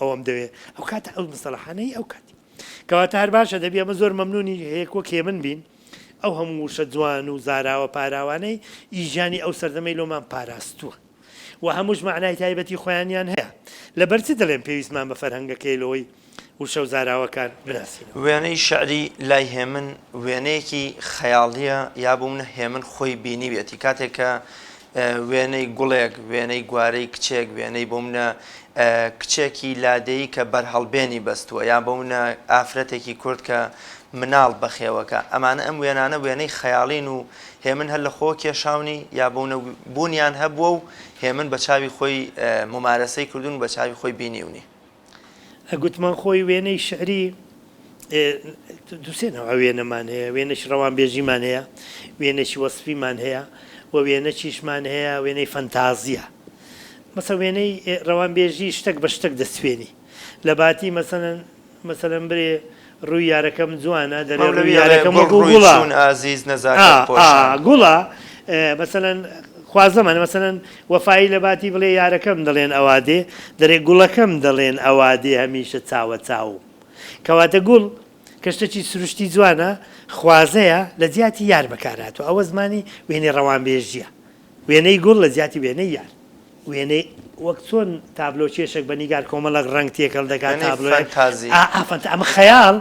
ئەوەم دەوێ ئەو کاتە ئەو مستەڵەحانەی ئەو کاتی کەواتە هەر باشە دەبی ئەمە زۆر مەمنونی هەیەک وەک هێمن بین ئەو هەموو وشە جوان و زاراوە پاراوانەی ئی ژیانی ئەو سەردەمەی لۆمان پاراستووە و هەمووش مەعنای تایبەتی خۆیانیان هەیە لەبەر چ دەڵێم پێویستمان بە فەرهەنگەکەی لۆی وشە و زاراوەکان بناسینەوە. وێنەی شیعری لای هێمن وێنەیەکی خەیاڵییە یا بۆ منە هێمن خۆی بینیویەتی کاتێک کە وێنەی گوڵێک، وێنەی گوارەی کچێک، وێنەی بۆ منە کچێکی لادێیی کە بەرهەڵبێنی بەستووە یا بۆ منە ئافرەتێکی کورد کە مناڵ بەخێوەکا ئەمانە ئەم وێنانە وێنەی خەیاڵین و هێمن هەر لە خۆوە کێشاونی یا بۆ منە بوونیان هەبووە و هێمن بە چاوی خۆی مومارەسەی کردوون و بە چاوی خۆی بینیونی. گوتمان خۆی وێنەی شعری دوسێ نەوع وێنەمان هەیە، وێنەکی ڕەوانبێژیمان هەیە، وێنەکی وەسفیمان هەیە و وێنەکیشمان هەیە وێنەی فەنتازییە. مەسە وێنەی ڕەوانبێژی شتەک بە شتەک دەسوێنی. لە باتی مەسەلەن مەسەلەن برێ ڕووی یارەکەم جوانە دەرێ ڕووی مەولەوی ئەڵێ یارەکەم گوڵ وەکوو ڕووی گوڵە. چوون ئازیز ئا نەزاکەت ئا پۆشان. گوڵە مەسەلەن خوازەمانە مەسەلەن وەفایی لە باتی بڵێ یارەکەم دەڵێن ئەوا دێ دەرێ گوڵەکەم دەڵێن ئەوا دێ هەمیشە چاوە چاوم. کەواتە گوڵ کە شتەکی سروشتی جوانە خوازەیە لە جیاتی یار بەکار هاتووە ئەوە زمانی وێنەی ڕەوانبێژییە وێنەی گوڵ لە جیاتی وێنەی یار. وێنەی وەک چۆن تابلۆ کێشێک بە نیگار کۆمەڵەک ڕەنگ تێکەڵ دەکات وێنەی تابلۆیەک فەنتازی. ئا ئا فەنتا ئەمە خەیاڵ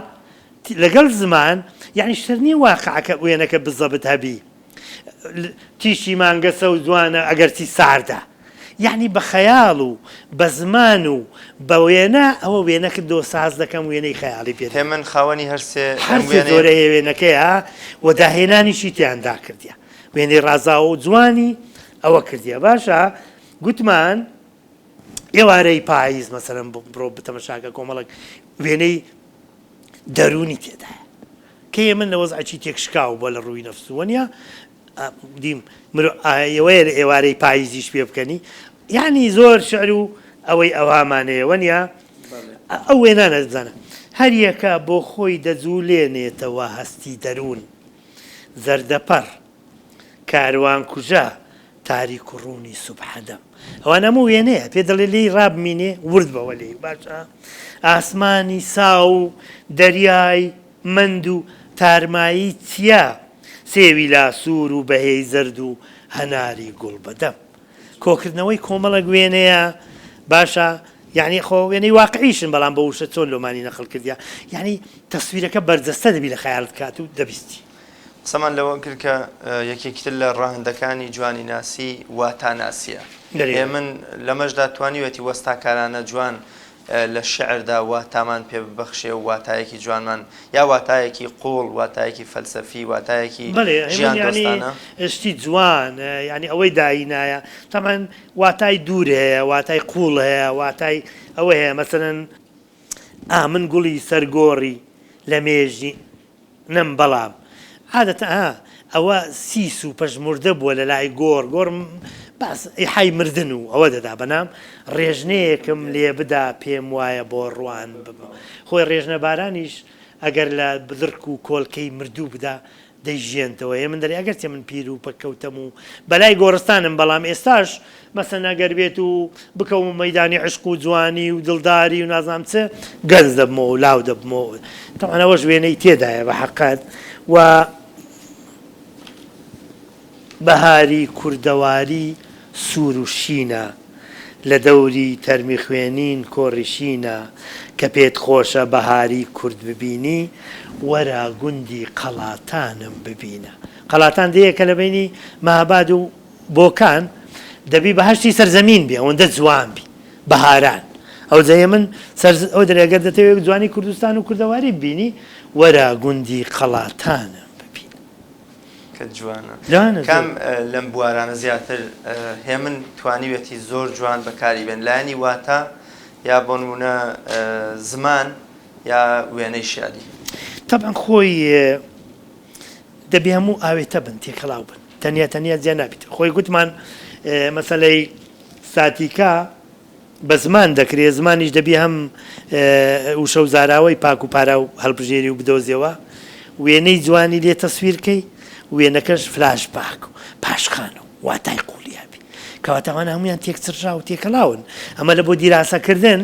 لەگەڵ زمان یەعنی شەرت نییە واقعەکە وێنەکە بزەبت هەبی تیشی مانگە سەوز جوانە ئەگەرچی ساردە یەعنی بە خەیاڵ و بە زمان و بە وێنە ئەوە وێنەکت لۆ ساز دەکەم وێنەی خەیاڵی پێ دەدەم. هێمن خاوەنی هەرسێ هەر ئەم سێ وێنەیە. جۆرەیە وێنەکەیە و داهێنانیشی تیاندا کردیە وێنەی ڕازاوە و جوانی ئەوە کردیە باشە گوتمان ئێوارەی پاییز مەسەلەن بڕۆ بتەمەشاکە کۆمەڵێک وێنەی دەروونی تێدایە کەیە من لە وەزعێکی تێکشکاو بووە لە ڕووی نەفسووە نیە دیم مرۆ ئەوەیە لە ئێوارەی پاییزیش پێ بکەنی یعنی زۆر شعر و ئەوەی ئەوهامانەیە وەنیە ئەو وێنانە بزانە هەریەکە بۆ خۆی دەجوولێنێتەوە هەستی دەروون زەردەپەڕ کاروان کوژە تاریک و ڕوونی سوبحەدەم ئەوان هەموو وێنەیە پێ دەڵێ لێی ڕابمینێ ورد بەوە لێی باشە ئاسمانی ساو و دەریای مەند و تارمایی چیا. سێوی لاسوور و بەهێی زەرد و هەناری گوڵ بەدەم. کۆکردنەوەی کۆمەڵێک وێنەیە باشە یانی خۆ وێنەی واقعیشن بەڵام بە وشە چۆن لۆمانی نەقل کردیە یانی تەسویرەکە بەرجەستە دەبی لە خەیاڵت کات و دەبیستی. قسەمان لەوە کرد کە یەکێکی تر لە ڕەهەندەکانی جوانیناسی واتاناسییە. هێمن لەمەشدا توانیویەتی وەستاکارانە جوان لە شیعردا واتامان پێ ببەخشێ و واتایەکی جوانمان یا واتایەکی قووڵ، واتایەکی فەلسەفی، واتایەکی بەڵێ هێمن ژیان یانی دۆستانە. شتی جوان یانی ئەوەی داینایە تەبعەن واتای دوور هەیە، واتای قووڵ هەیە، واتای ئەوە هەیە مەسەلەن ئا من گوڵی سەر گۆڕی لە مێژی نم بەڵام عادەتەن ها ئەوە سیس و پەژموردە بووە لە لای گۆڕ گۆڕ باس ئیحای مردن و ئەوە دەدا بەنام ڕێژنەیەکم لێ بدا پێم وایە بۆ ڕوان ببم خۆی ڕێژنە بارانیش ئەگەر لە دڕک و کۆلکەی مردوو بدا دەیژیێنتەوە هێمن دەرێ ئەگەرچێ من پیر و پەککەوتەم و بەلای گۆڕستانم بەڵام ئێستاش مەسەن ئەگەر بێت و بکەومە مەیدانی عشق و جوانی و دڵداری و نازانم چ گەنج دەبمەوە و لاو دەبمەوە تەبعەن ئەوەش وێنەی تێدایە بە حەقەت و بەهاری کوردەواری سوور و شینە لە دەوری تەرمی خوێنین کۆڕی شینە کە پێت خۆشە بەهاری کورد ببینی وەرە گوندی قەڵاتانم ببینە قەڵاتان دێیەکە لە بەینی مەهاباد و بۆکان دەبی بەهەشتی سەر زەمین بی ئەوەندە جوان بی بەهاران ئەوجە هێمن سەر ئەو دەرێ گەر دەتەوێ جوانی کوردستان و کوردەواری ببینی وەرە گوندی قەڵاتانم ببینە. کە جوانە. جوانە زۆر. کام لەم بوارانە زیاتر هێمن توانیویەتی زۆر جوان بەکاری بێن لایەنی واتا یا بۆ نموونە زمان یا وێنەی شیعری؟ تەبعەن خۆی دەبێ هەموو ئاوێتە بن تێکەڵاو بن تەنیا تەنیا جیا نابیت خۆی گوتمان مەسەلەی ستاتیکا بە زمان دەکرێ زمانیش دەبی هەم وشە و زاراوەی پاک و پاراو هەڵبژێری و بدۆزیەوە وێنەی جوانی لێ تەسویر کەی وێنەکەش فلاش باک و پاشخان و واتای قوڵی هەبی کەواتە ئەوانە هەموویان تێکچڕژاو و تێکەڵاون ئەمە لە بۆ دیراسەکردن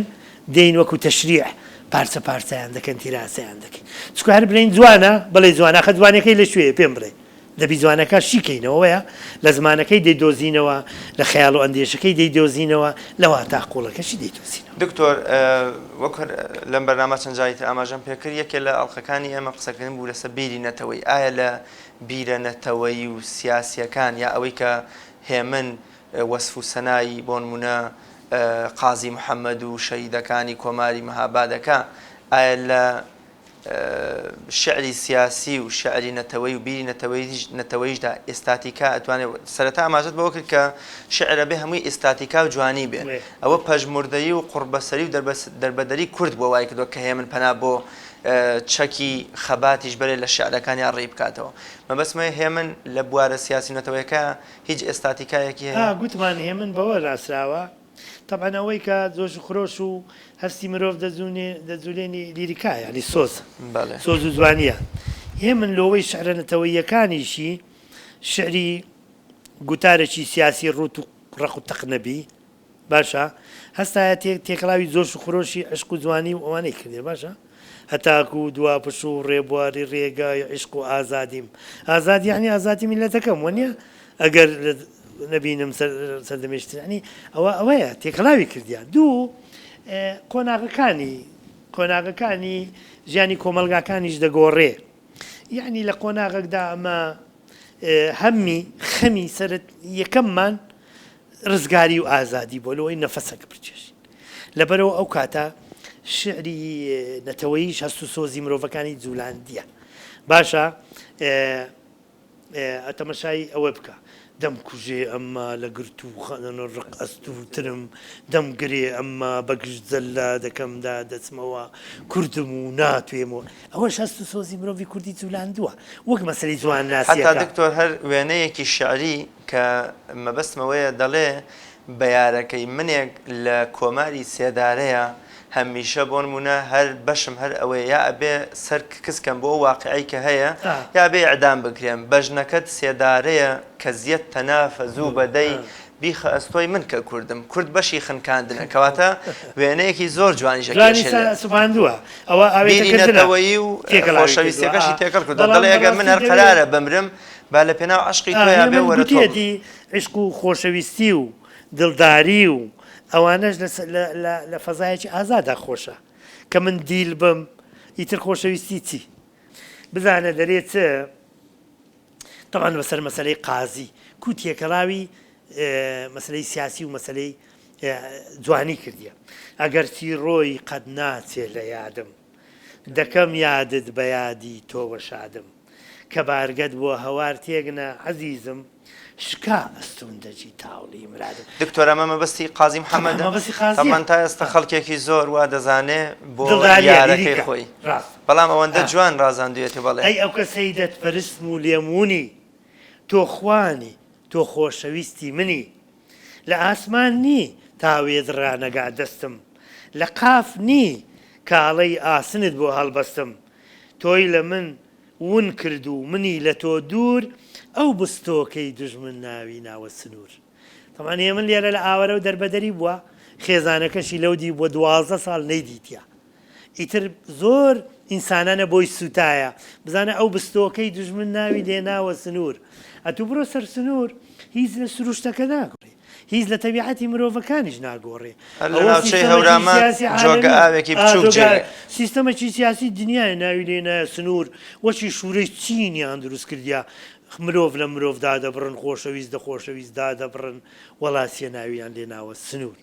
دێین وەکو تەشریع پارچە پارچەیان دەکەن دیراسەیان دەکەین چونکە هەر بلێین جوانە بڵێ جوانە ئاخە جوانیەکەی لە کوێیە پێم بڵێ دەبی جوانەکە شی کەینەوە وەیە لە زمانەکەی دەیدۆزینەوە لە خەیاڵ و ئەندێشەکەی دەیدۆزینەوە لە واتا قوڵەکەشی دەیدۆزینەوە. دکتۆر وەک هەر لەم بەرنامە چەند جاری تر ئاماژەم پێکرد یەکێ لە ئەڵقەکانی ئێمە قسەکردن بوو لەسەر بیری نەتەوەیی ئایا لە بیرە نەتەوەیی و سیاسیەکان یا ئەوەی کە هێمن وەسف و سەنای بۆ نموونە قازی محەمەد و شەهیدەکانی کۆماری مەهابادەکە ئایا لە شیعری سیاسی و شیعری نەتەوەیی و بیری نەتەوەییشدا ئێستاتیکا ئەتوانێ سەرەتا ئاماژەت بەوە کرد کە شیعر ئەبێ هەمووی ئێستاتیکا و جوانی بێ ئەوە پەژموردەیی و قوڕبەسەری و دەربەدەری کورد بووە وای کردووە کە هێمن پەنا بۆ چەکی خەباتیش بەرێ لە شیعرەکانیا ڕێی بکاتەوە مەبەستمە هێمن لە بوارە سیاسی و نەتەوەیەکە هیچ ئێستاتیکایەکی هەیە؟ گوتمان هێمن بەوە ناسراوە تەبعەن ئەوەی کە جۆش و خرۆش و هەستی مرۆڤ دەجونێ دەجولێنی لیریکایە یانی سۆزە بەڵێ. سۆز و جوانیە هێمن لۆوەی شعرە نەتەوەییەکانیشی شعری گوتارێکی سیاسی ڕووت و ڕەق و تەق نەبی باشە هەستایە تێ تێکەڵاوی جۆش و خرۆشی عشق و جوانی و ئەوانەی کردێ باشە هەتاکو دوا پشوو و ڕێبواری ڕێگای عیشق و ئازادیم ئازادی یەعنی ئازادی میللەتەکەم وەنیە ئەگەر نەبینم سەردەمێکی تر یەعنی ئەوە ئەوەیە تێکەڵاوی کردیە دوو قۆناغەکانی قۆناغەکانی ژیانی کۆمەڵگاکانیش دەگۆڕێ یەعنی لە قۆناغێکدا ئەمە هەمی خەمی سەرت یەکەممان ڕزگاری و ئازادی بۆ لەوەی نەفەسەکە بچێشین لەبەرئەوە ئەو کاتە شیعری نەتەوەییش هەست و سۆزی مرۆڤەکانی جولاندیە. باشە تەمەشای ئەوە بکە دەمکوژێ ئەمما لە گرتووخانە ڕق ئەستوورترم، دەمگرێ ئەمما بە گژ جەللادەکەمدا دەچمەوە، کوردم و ناتوێمەوە. ئەوەش هەست و سۆزی مرۆڤی کوردی جولاندووە وەک مەسەلەی حەتا جوانناسییەکە. دکتۆر هەر وێنەیەکی شیعری کە مەبەستم ئەوەیە دەڵێ بەیارەکەی منێک لە کۆماری سێدارەیە هەمیشە بۆ نموونە هەر بەشم هەر ئەوەیە یا ئەبێ سەر کز کەم بۆ ئەو واقیعەی کە هەیە یا ئەبێ ئیعدام بکرێم بەژنەکەت سێدارەیە کەزیەت تەنافە زوو بەدەی بیخە ئەستۆی من کە کوردم کورد بەشی خنکاندنە کەواتە وێنەیەکی زۆر جوانیشە جوانی کێشێ لێ سوپاندووە ئەوە بیری ئاوێتەکردنە نەتەوەیی و تێکەڵاوی کردووە خۆشەویستیەکەشی تێکەڵ کردووە بەڵام دەڵێ ئەگەر من بەڕاستی هەر دەوێ قەرارە بمرم. با لە پێناو عەشقی تۆیا بێ هێمن وەرە تۆ بم. گوتیەتی عیشق و خۆشەویستی و دڵداری و ئەوانەش لە لە لە لە فەزایەکی ئازادا خۆشە کە من دیل بم ئیتر خۆشەویستی چی؟ بزانە دەرێ چ تەبعەن بەسەر مەسەلەی قازی کو تێکەڵاوی مەسەلەی سیاسی و مەسەلەی جوانی کردیە ئەگەرچی ڕۆی قەت ناچێ لە یادم دەکەم یادت بە یادی تۆوە شادم کە بارگەت بۆ هەوار تێگنا عەزیزم شکا ئەستوون دەجی تاوڵی مرادم. دکتۆر ئەمە مەبەستی قازی محەمەدە؟ تەبعەن مەبەستی قازیە. تەبعەن تا ئێستا خەڵکێکی زۆر وا دەزانێ بۆ دڵداریە یارەکەی لیریکە خۆی ڕاست بەڵام ئەوەندە ئا. جوان ڕازاندویەتی بەڵێ. ئەی ئەو کەسەی دەتپەرستم و لێم ونی تۆ خوانی تۆ خۆشەویستی منی لە ئاسمان نی تا وێت ڕانەگا دەستم لە قاف نی کاڵەی ئاسنت بۆ هەڵبەستم تۆی لە من ون کرد و منی لە تۆ دوور ئەو بستۆکەی دوژمن ناوی ناوە سنوور تەبعەن هێمن لێرە لە ئاوەرە و دەربەدەری بووە خێزانەکەشی لەو دی بووە 12 ساڵ نەیدیتە ئیتر زۆر ئینسانانە بۆی سووتایە بزانە ئەو بستۆکەی دوژمن ناوی لێناوە سنوور ئەتوو بڕۆ سەر سنوور هیچ لە سروشتەکە ناگۆڕێ هیچ لە تەبیعەتی مرۆڤەکانیش ناگۆڕێ. هەر لە ئەوە ناوچەی سیستەمەکی هەورامان سیاسی جۆگە عالەمی ئاوێکی ئا بچووک جۆگە جێگە. سیستەمەکی سیاسی دنیایە ناوی لێ نایە سنوور وەکی شوورەی چینیان دروست کردیە مرۆڤ لە مرۆڤ دادەبڕن خۆشەویست دە خۆشەویست دادەبڕن وەڵا چیە ناویان لێ ناوە سنوور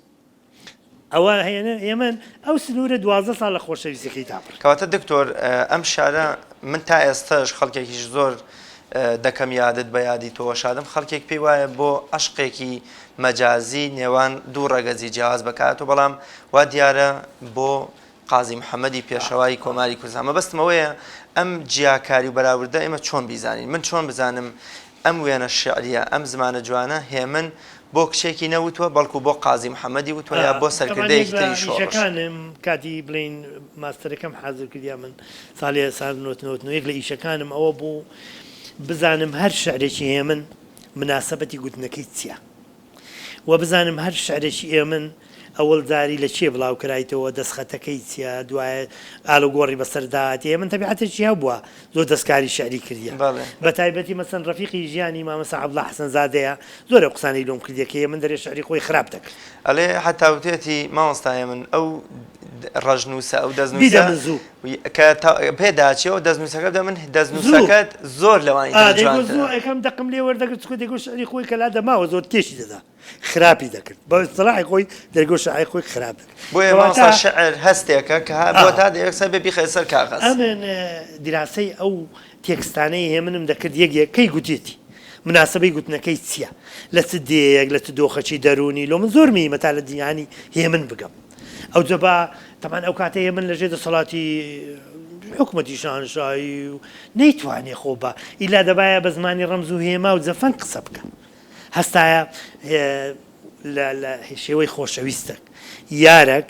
ئەوە هێنە ئێمەن ئەو سنوورە 12 ساڵ لە خۆشەویستەکەی دابڕی. کەواتە دکتۆر ئەم شارە من تا ئێستەش خەڵکێکیش زۆر دەکەم یادت بە یادی تۆوە شادم خەڵکێک پێی وایە بۆ عەشقێکی مەجازی نێوان دوو ڕەگەزی جیاواز بەکارهاتووە بەڵام وا دیارە بۆ قازی محەمەدی پێشەوای کۆماری کوردستان مەبەستم ئەوەیە ئەم جیاکاری و بەراوردە ئێمە چۆن بیزانین من چۆن بزانم ئەم وێنە شیعریە ئەم زمانە جوانە هێمن بۆ کچێکی نەوتووە بەڵکو بۆ قازی محەمەدی وتووە یا بۆ تەبعەن یەک سەرکردەیەکی لە تری شۆڕش. ئیشەکانم کاتی بڵێین ماستەرەکەم حازر کردیا من ساڵی 1999 یەک لە ئیشەکانم ئەوە بوو بزانم هەر شعرێکی هێمن مناسەبەتی گوتنەکەی چیە وە بزانم هەر شعرێکی ئێمن ئەوەڵ جاری لە کێ بڵاو کرایتەوە دەستخەتەکەی چیە دوایە ئالوگۆڕی بەسەردا هاتیە ئێمن تەبیعەتێکی هەبووە زۆر دەستکاری شعری کردیە بەڵێ. بە تایبەتی مەسەن ڕەفیقی ژیانی مامۆستا عەبدوڵا حەسەنزادەیە زۆر ئەو قسانەی لۆم کردیە کە ئێمن دەرێ شعری خۆی خراپ دەکرد. ئەڵێ هەتا وتێتی مامۆستا هێمن ئەو ڕەشنووسە ئەو دەستنووسە بیدە من زوو. کە پێ داچێ و دەستنووسەکە بدە من زوو. دەستنووسەکەت زۆر لەوانی ئا تر دەیگۆ جوانترە. زوو ئەکەم دەقم لێ وەردەگرت چونکە دەیگۆ شعری خۆی کە لا دەماوە زۆر تێشی دەدا. خراپی دەکرد بە ئیستڵاحی خۆی دەرگۆ شعری خۆی خراپ دەکرد. بۆیە کەواتە مامۆستا شعر هەستێکە کە بۆ ئا. تا دێ یەکسەر بێ بیخەیە سەر کاغەز. ئەمن دیراسەی ئەو تێکستانەی هێمنم دەکرد یەک یەک کەی گوتیەتی مناسەبەی گوتنەکەی چیە لە چ دێیەک لە چ دۆخەکی دەروونی لۆ من زۆر مهیمە تا لە دیانی هێمن بگەم ئەوجە با تەبعەن ئەو کاتە هێمن لە ژێر دەسەڵاتی حکومەتی شاهنشاهی و نەیتوانێ خۆ بە ئیلا دەبایە بە زمانی ڕەمز و هێما و جەفەنگ قسە بکا. هەستایە لە لە شێوەی خۆشەویستەک یارەک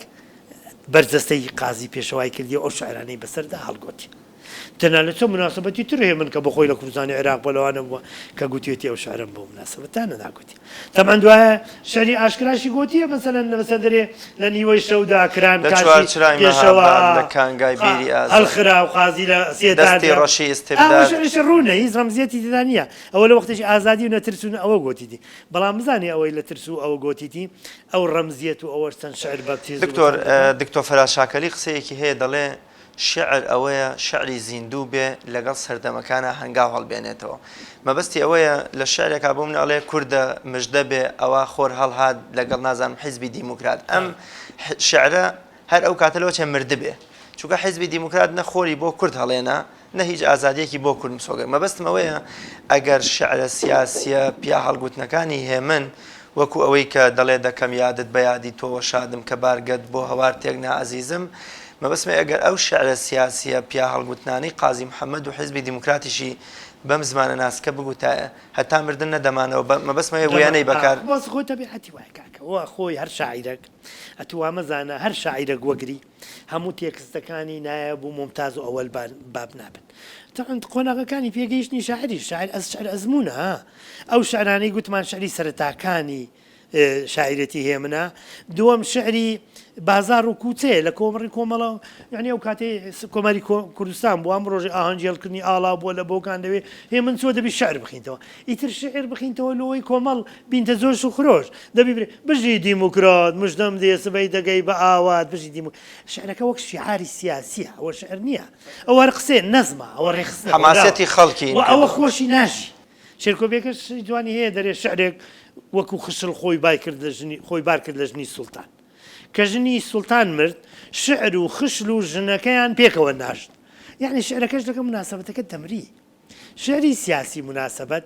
بەرجەستەی قازی پێشەوای کردی و ئەو شعرانەی بەسەردا هەڵگۆتی. تەنها لە چەند موناسەبەتی تر هەیە من کە بۆ خۆی لە کوردستانی عێراق بۆ لەوانە بووە کە گوتوێتی ئەو شعرەم بۆ موناسەبەتانە ناگوتی. تەبعەن دوایە شعری ئاشکراشی گۆتیە مەسەلەن لە مەسەلەن دەرێ لە نیوەی شەودا کران لە کاشی چوارچرای پێشەوا مەهاباد لە کانگای بیری ئازاد هەڵخرا و قازی لە دەستی سێداردا ڕەشی ئا ئەو ئیستبداد. شعریشە ڕوونە هیچ ڕەمزیەتی تێدا نییە. ئەوە لە وەختێکی ئازادی و نەترس و نە ئەوە گۆتیتی. بەڵام بزانێ ئەوەی لە ترس و ئەوە گۆتیتی، ئەو ڕەمزیەت و ئەوەش چەند شعر بە تێز و بە دکتۆر چاپ دەکا. دکتۆر فەرهاد شاکەلی قسەیەکی هەیە دەڵێ شیعر ئەوەیە شیعری زیندوو بێ لەگەڵ سەردەمەکانا هەنگاو هەڵبێنێتەوە. مەبەستی ئەوەیە لە شیعرێکا بۆ من ئەڵێ کوردە مژدە بێ ئەوا خۆر هەڵهات لەگەڵ نازانم حیزبی دیموکرات ئەم شیعرە هەر ئەو کاتە لەوەچێ مردبێ چونکە حیزبی دیموکرات نە خۆری بۆ کورد هەڵێنا نە هیچ ئازادیەکی بۆ کورد مسۆگەر مەبەستم ئەوەیە ئەگەر شعرە سیاسیە پیا هەڵگوتنەکانی هێمن وەکو ئەوەی کە دەڵێ دەکەم یادت بە یادی تۆوە شادم کە بارگەت بۆ هەوار تێک نا ئەزیزم مەبەستمە ئەگەر ئەو شعرە سیاسیە پیا هەڵگوتنانەی قازی محەممەد و حیزبی دیموکراتیشی بەم زمانە ناسکە بگوتایە هەتا مردن نەدەمانەوە مەبەستمە وێنەی بەکار بەس خۆی تەبیعەتی وایە کاکە وا خۆی هەر شاعیرەک ئەتوو وامەزانە هەر شاعیرەک وەگری هەموو تێکستەکانی نایاب و مومتاز و ئەوەل باب نابن. تەبعەن قۆناغەکانی پێگەیشتنی شاعریش، شاعر ئەز شعر ئەزموونە ها. ئەو شعرانەی گوتمان شعری سەرەتاکانی. شاعیرێتی هێمنە، دووەم شیعری بازاڕ و کوچەیە لە کۆمەڕی کۆمەڵە یانی ئەو کاتەی کۆماری کوردستان بوو ئەم ڕۆژی ئاهەنگی هەڵکردنی ئاڵا بووە لە بۆکان لەوێ هێمن چووە دەبی شیعر بخینتەوە ئیتر شیعر بخینتەوە لۆی کۆمەڵ بینتە جۆش و خرۆش دەبی برێ بژی دیموکرات مژدەم دێ سبەی دەگەی بە ئاوات بژی دیمو شیعرەکە وەک شیعاری سیاسیە ئەوە شیعر نییە ئەوە هەر قسەیە نەزمە ئەوە ڕێکخستنە حەماسەتی خەڵکی و ئەوە خۆشی ناژی. شێرکۆ بێکەس شتی جوانی هەیە دەرێ شعرێک وەکو خشڵ خۆی بای کرد لە ژنی خۆی بار کرد لە ژنی سوڵتان کە ژنی سوڵتان مرد شعر و خشل و ژنەکەیان پێکەوە ناشت یعنی شعرەکەش لەگە مناسبەتەکە دەمری شعری سیاسی مناسبەت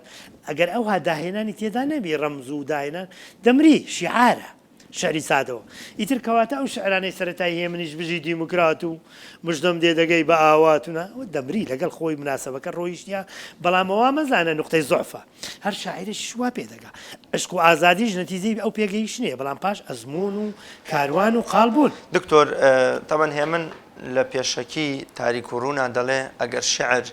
ئەگەر ئەوها داهێنانی تێدا نەبی ڕەمز و داهێنان دەمری شیعارە شعری سادەوە. ئیتر کەواتە ئەو شعرانەی سەرەتای هێمنیش بژی دیموکرات و مژدەم دێ دەگەی بە ئاوات و نا ئەوە دەمری لەگەڵ خۆی مناسەبەکە ڕۆیشتە بەڵام وا مەزانە نوقتەی زوعفە هەر شاعیرێکیش وا پێ دەگا عشق و ئازادیش نەتیجەی ئەو پێگەیشتنەیە بەڵام پاش ئەزموون و کاروان و قاڵ بوون. دکتۆر تەبعەن هێمن لە پێشەکی تاریک و ڕوونا دەڵێ ئەگەر شعر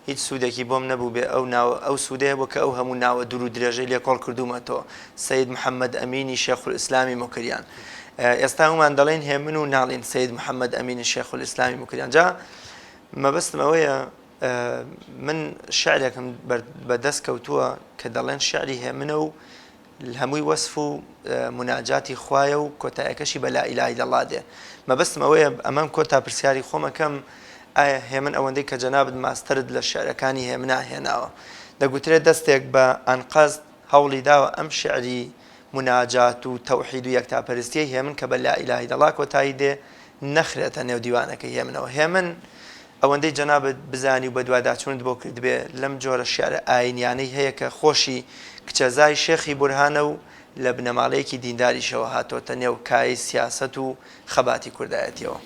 هیچ سوودێکی بۆم نەبووبێ ئەو ناوە ئەو سوودەیە بوو کە ئەو هەموو ناوە دوور و درێژەی لێ کۆڵ کردوومەتەوە، سەید محەممەد ئەمینی شێخولئیسلامی موکریان. ئێستا هەموومان دەڵێین هێمن و ناڵێین سەید محەممەد ئەمینی شێخولئیسلامی موکریان. جا مەبەستم ئەوەیە من شعرێکم بە دەست کەوتووە کە دەڵێن شعری هێمنە و هەمووی وەسف و موناجاتی خوایە و کۆتایەکەشی بە لا الە الا اللە دێ. مەبەستم ئەوەیە ئەمەم کۆتا پرسیاری خۆم ئەکەم ئایا هێمن ئەوەندەی کە جەنابت ماستەرت لە شیعرەکانی هێمنا هێناوە دەگوترێ دەستێک بە ئەنقەست هەوڵی داوە ئەم شیعری موناجات و تەوحید و یەکتاپەرستیەی هێمن کە بە لا الە الا اللە کۆتایی دێ نەخرێتە نێو دیوانەکەی هێمنەوە هێمن ئەوەندەی جەنابت بزانی و بەدواداچوونت بۆ کردبێ لەم جۆرە شیعرە ئایینیانەی هەیە کە خۆشی کچەزای شێخی بورهانە و لە بنەماڵەیەکی دینداریشەوە هاتۆتە نێو کایەی سیاسەت و خەباتی کوردایەتیەوە.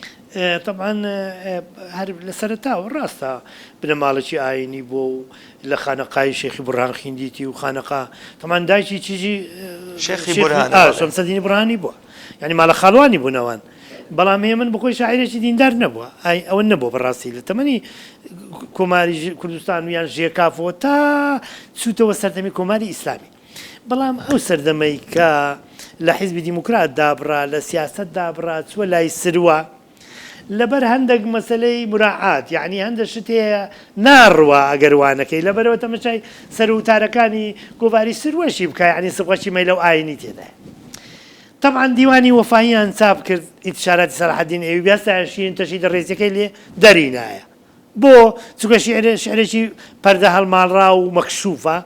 تەبعەن هەر لە سەرەتاوە ڕاستە بنەماڵەکی ئایینی بووە و لە خانەقای شێخی بورهان خیندیتی و خانەقا تەبعەن دایکی چیژی شێخی بورهانە بەڵێ. شەمسەدینی بورهانی بووە یانی ماڵە خاڵوانی بوون ئەوان. بەڵام هێمن بەخۆی شاعیرێکی دیندار نەبووە، ئای ئەوە نەبووە بەڕاستی لە تەمەنی کۆماری کوردستان و یان ژێکافەوە تا چووتەوە سەردەمی کۆماری ئیسلامی. بەڵام ئەو سەردەمەی کە لە حیزبی دیموکرات دابڕا، لە سیاسەت دابڕا، چووە لای سروە، لەبەر هەندێک مەسەلەی مراعات، یەعنی هەندێک شت هەیە ناڕوا ئەگەر وا نەکەی، لەبەرئەوە تەمەشای سەروتارەکانی گۆڤاری سروەشی بکە، یەعنی سبغەکی مەیلەو ئایینی تێدایە. تەبعەن دیوانی وەفاییان چاپ کرد ئینتشاراتی سەلاحەدین ئەیوبی هەستایە شیرین تەشی دە ڕێزیەکەی لێ دەرینایە بۆ؟ چونکە شیعر شیعرێکی پەردە هەڵماڵراو و مەکشوفە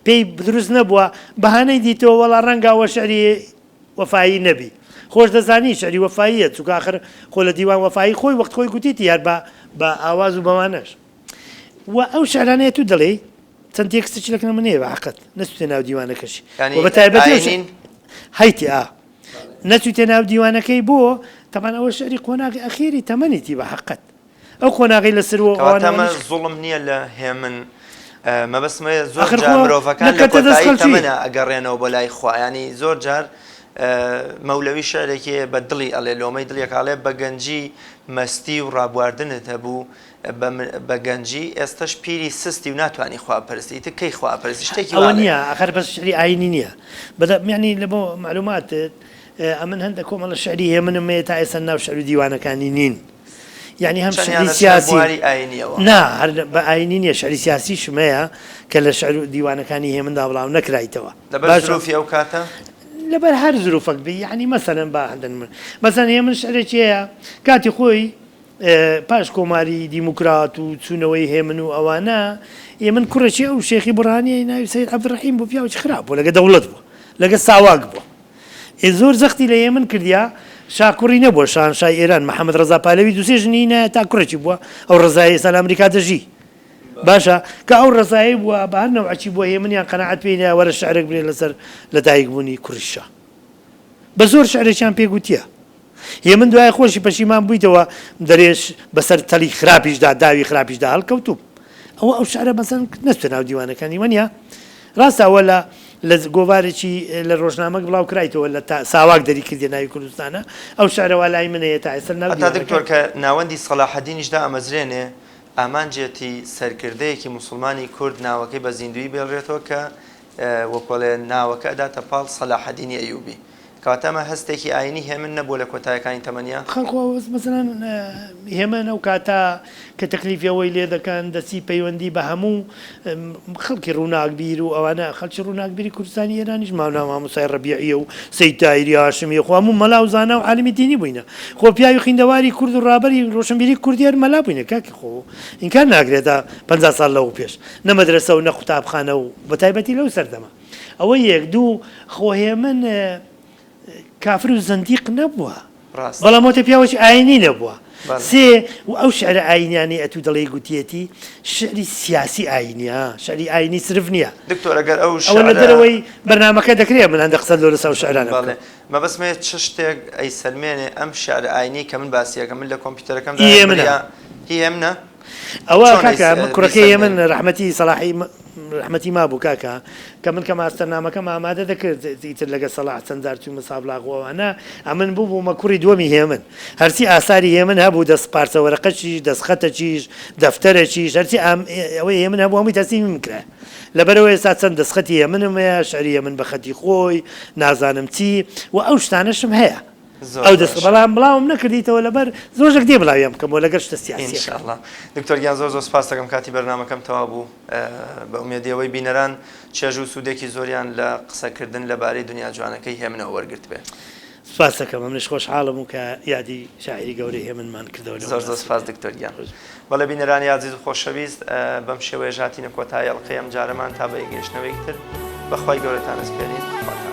پێی دروست نەبووە بەهانەی دیتەوە وەڵا ڕەنگە ئەوە شیعری وەفایی نەبی خۆش دەزانی شیعری وەفاییە چونکە ئاخر خۆ لە دیوان وەفایی خۆی وەخت خۆی گوتیتی هەر بە بە ئاواز و بەوانەش و ئەو شیعرانەیە تو دەڵێی چەند تێکستێکی لەکنە من هەیە بە حەقت نەچوویتە ناو دیوانەکەشی یانی و بە تایبەتی ئەو ئاینین؟ هەیتی ئا نەچوویتە ناو دیوانەکەی بۆ تەبعەن ئەوە شعری قۆناغی ئەخیری تەمەنیتی بە حەقت ئەو قۆناغی لە سروە و کەواتە ئەوانە ئەمە ئەوانیش زوڵم نییە لە هێمن مەبەستم ئەوەیە زۆر ئاخر جار خۆ مرۆڤەکان لە نەکەتە دەست کۆتایی خەڵکی. تەمەنا ئەگەڕێنەوە بۆ لای خوا یانی زۆر جار مەولەوی شعرێکی هەیە بە دڵی ئەڵێ لۆمەی دڵیەک ئەڵێ بە گەنجی مەستی و ڕابواردنت هەبوو بە گەنجی ئێستەش پیری سستی و ناتوانی خوا بپەرستی ئیتر کەی خوا ئەپەرستی شتێکی ئەوە وا نییە ئەخەر بەس شعری ئاینی نییە بەدە یانی لە بۆ معلوماتت ئەمن هەندە کۆمەڵە شعری هێمنم هەیە تا ئێستا ناو شعر و دیوانەکانی نین یعنی هەم شعری چەندیانە چنە سیاسی بواری ئاینیەوە؟ نا هەر بە ئاینی نییە شعری سیاسیشم هەیە کە لە شعر و دیوانەکانی هێمندا بڵاو نەکرایتەوە لەبەر باشە زروفی ئەو کاتە؟ لەبەر هەر زروفەک بی یعنی مەسەلەن با هەندە نمونە مەسەلەن هێمن شعرێکی هەیە کاتی خۆی پاش کۆماری دیموکرات و چوونەوەی هێمن و ئەوانە، هێمن کوڕێکی ئەو شێخی بوڕهانیەی ناوی سەید عەبدولڕەحیم بوو، پیاوێکی خراپ بوو، لەگە دەوڵەت بوو، لەگە ساواک بوو. ئێ زۆر زەختی لە هێمن کردیا، شا کوڕی نەبووە، شاهنشای ئێران محەمەد ڕەزا پالەوی دوو سێ ژنی هینایە تا کوڕێکی بووە، ئەو ڕەزایەی ئێستا لە ئەمریکا دەژی. باشە کە ئەو ڕەزایەی بووە، بە هەر نەوعەکی بووە هێمنیان قەناعەت پێی نایە وەرە شعرێک بنێ لەسەر لەدایکبوونی کوڕی شا. بە زۆر شعرێکیان پێ گوتیە. هێمن دوای خۆشی پەشیمان بوویتەوە دەرێش بەسەر تەلی خراپیشدا داوی خراپیشدا هەڵکەوتووم. ئەوە ئەو شعرە مەسەن نەچتە ناو دیوانەکانی وەنیە؟ ڕاستە ئەوە لە لە گۆڤارێکی لە ڕۆژنامەک بڵاو کرایتەوە لە تا ساواک دەری کردیە ناوی کوردستانە ئەو شعرە وا لای من هەیە تا ئێستا ناو هەتا دکتۆر دیوانەکان. کە ناوەندی سەڵاحەدینیش دائەمەزرێنێ ئامانجێتی سەرکردەیەکی موسڵمانی کورد ناوەکەی بە زیندوویی بێڵرێتەوە کە. وەکۆڵێ ناوەکە ئەداتە پاڵ سەلاحەدینی ئەیوبی. کەواتە ئەمە هەستێکی ئایینی هێمن نەبووە لە کۆتایەکانی تەمەنیا؟ خەڵکۆ مەسەلەن هێمن ئەو کاتە کە تەکلیفی ئەوەی لێ دەکەن دەچی پەیوەندی بە هەموو خەڵکی ڕووناکبیر و ئەوانە خەڵکی ڕووناکبیری کوردستانی ئێرانیش ماونا مامۆستای ڕەبیعیە و سەید تاهیری هاشمیە خۆ هەموو مەلا و زانا و عالمی دینی بووینە خۆ پیاوی خویندەواری کورد و ڕابەری ڕۆشنبیری کوردی هەر مەلا بووینە کاکی خۆ ئینکار ناکرێت تا 50 ساڵ لەوە پێش نە مەدرەسە و نە قوتابخانە و بەتایبەتی لەو سەردەمە ئەوە یەک دوو خۆ هێمن کافر و زەندیق نەبووە ڕاستە. بەڵام وەتە پیاوەکی ئاینی نەبووە. بەڵێ. سێ و ئەو شعرە ئاینیانەی ئەتوو دەڵێی گوتیەتی شعری سیاسی ئاینیە ها شعری ئاینی سرف نیە. دکتۆر ئەگەر ئەو ئەوە لە شعرە. دەرەوەی بەرنامەکە دەکرێ من هەندە قسەت لۆ لەسەر ئەو شعرانە بەڵێ بکەم. مەبەستم هەیە چ شتێک ئەیسەلمێنێ ئەم شعرە ئاینیەی کە من باسی ئەکەم من لە کۆمپیوتەرەکەمدا هی هەیە ئێمنە. بریا هی ئێمنە؟ ئەوە چۆن کاکە کوڕەکەی هێمن بیسەلمێنی؟ ڕەحمەتی سەڵاحی ڕەحمەتی مابوو کاکە کە من کە ماستەرنامەکەم ئامادە دەکرد ئیتر لەگە سەڵاح چەند جار چوومە سابڵاغ و ئەوانە ئەمن بووبوومە کوڕی دووەمی هێمن هەرچی ئاساری هێمن هەبوو دەست پارچە وەرەقەکیش دەست خەتەکیش دەفتەرەکیش هەرچی ئام ئەوەی هێمن هەبوو هەمووی تەسلیمی من کرا لەبەرئەوە ئێستا چەند دەستخەتی هێمنم هەیە شعری هێمن بە خەتی خۆی نازانم چی و ئەو شتانەشم هەیە زۆر ئەو دەست باشە. بەڵام بڵاوم نەکردیتەوە لەبەر زۆژێک دێ بڵاویان بکەمەوە لەگەر شتە سیاسیەکان. ان شاء اللە دکتۆر گیان زۆر زۆر سپاست دەکەم کاتی بەرنامەکەم تەواو بوو بە ئومێدی ئەوەی بینەران چێژ و سوودێکی زۆریان لە قسەکردن لەبارەی دنیا جوانەکەی هێمنەوە وەرگرتبێ. سپاست دەکەم ئەمنیش خۆشحاڵم و کە یادی شاعیری گەورەی هێمنمان کردەوە لەو زۆر زۆر سپاس موناسبەتەیا. دکتۆر گیان. بەڵێ بینەرانی ئازیز و خۆشەویست بەم شێوەیەش هاتینە کۆتایی ئەڵقەی ئەمجارەمان تا بە یەکگەیشتنەوەیەکی تر بە خوای گەورەتان ئەسپێرین خواتان.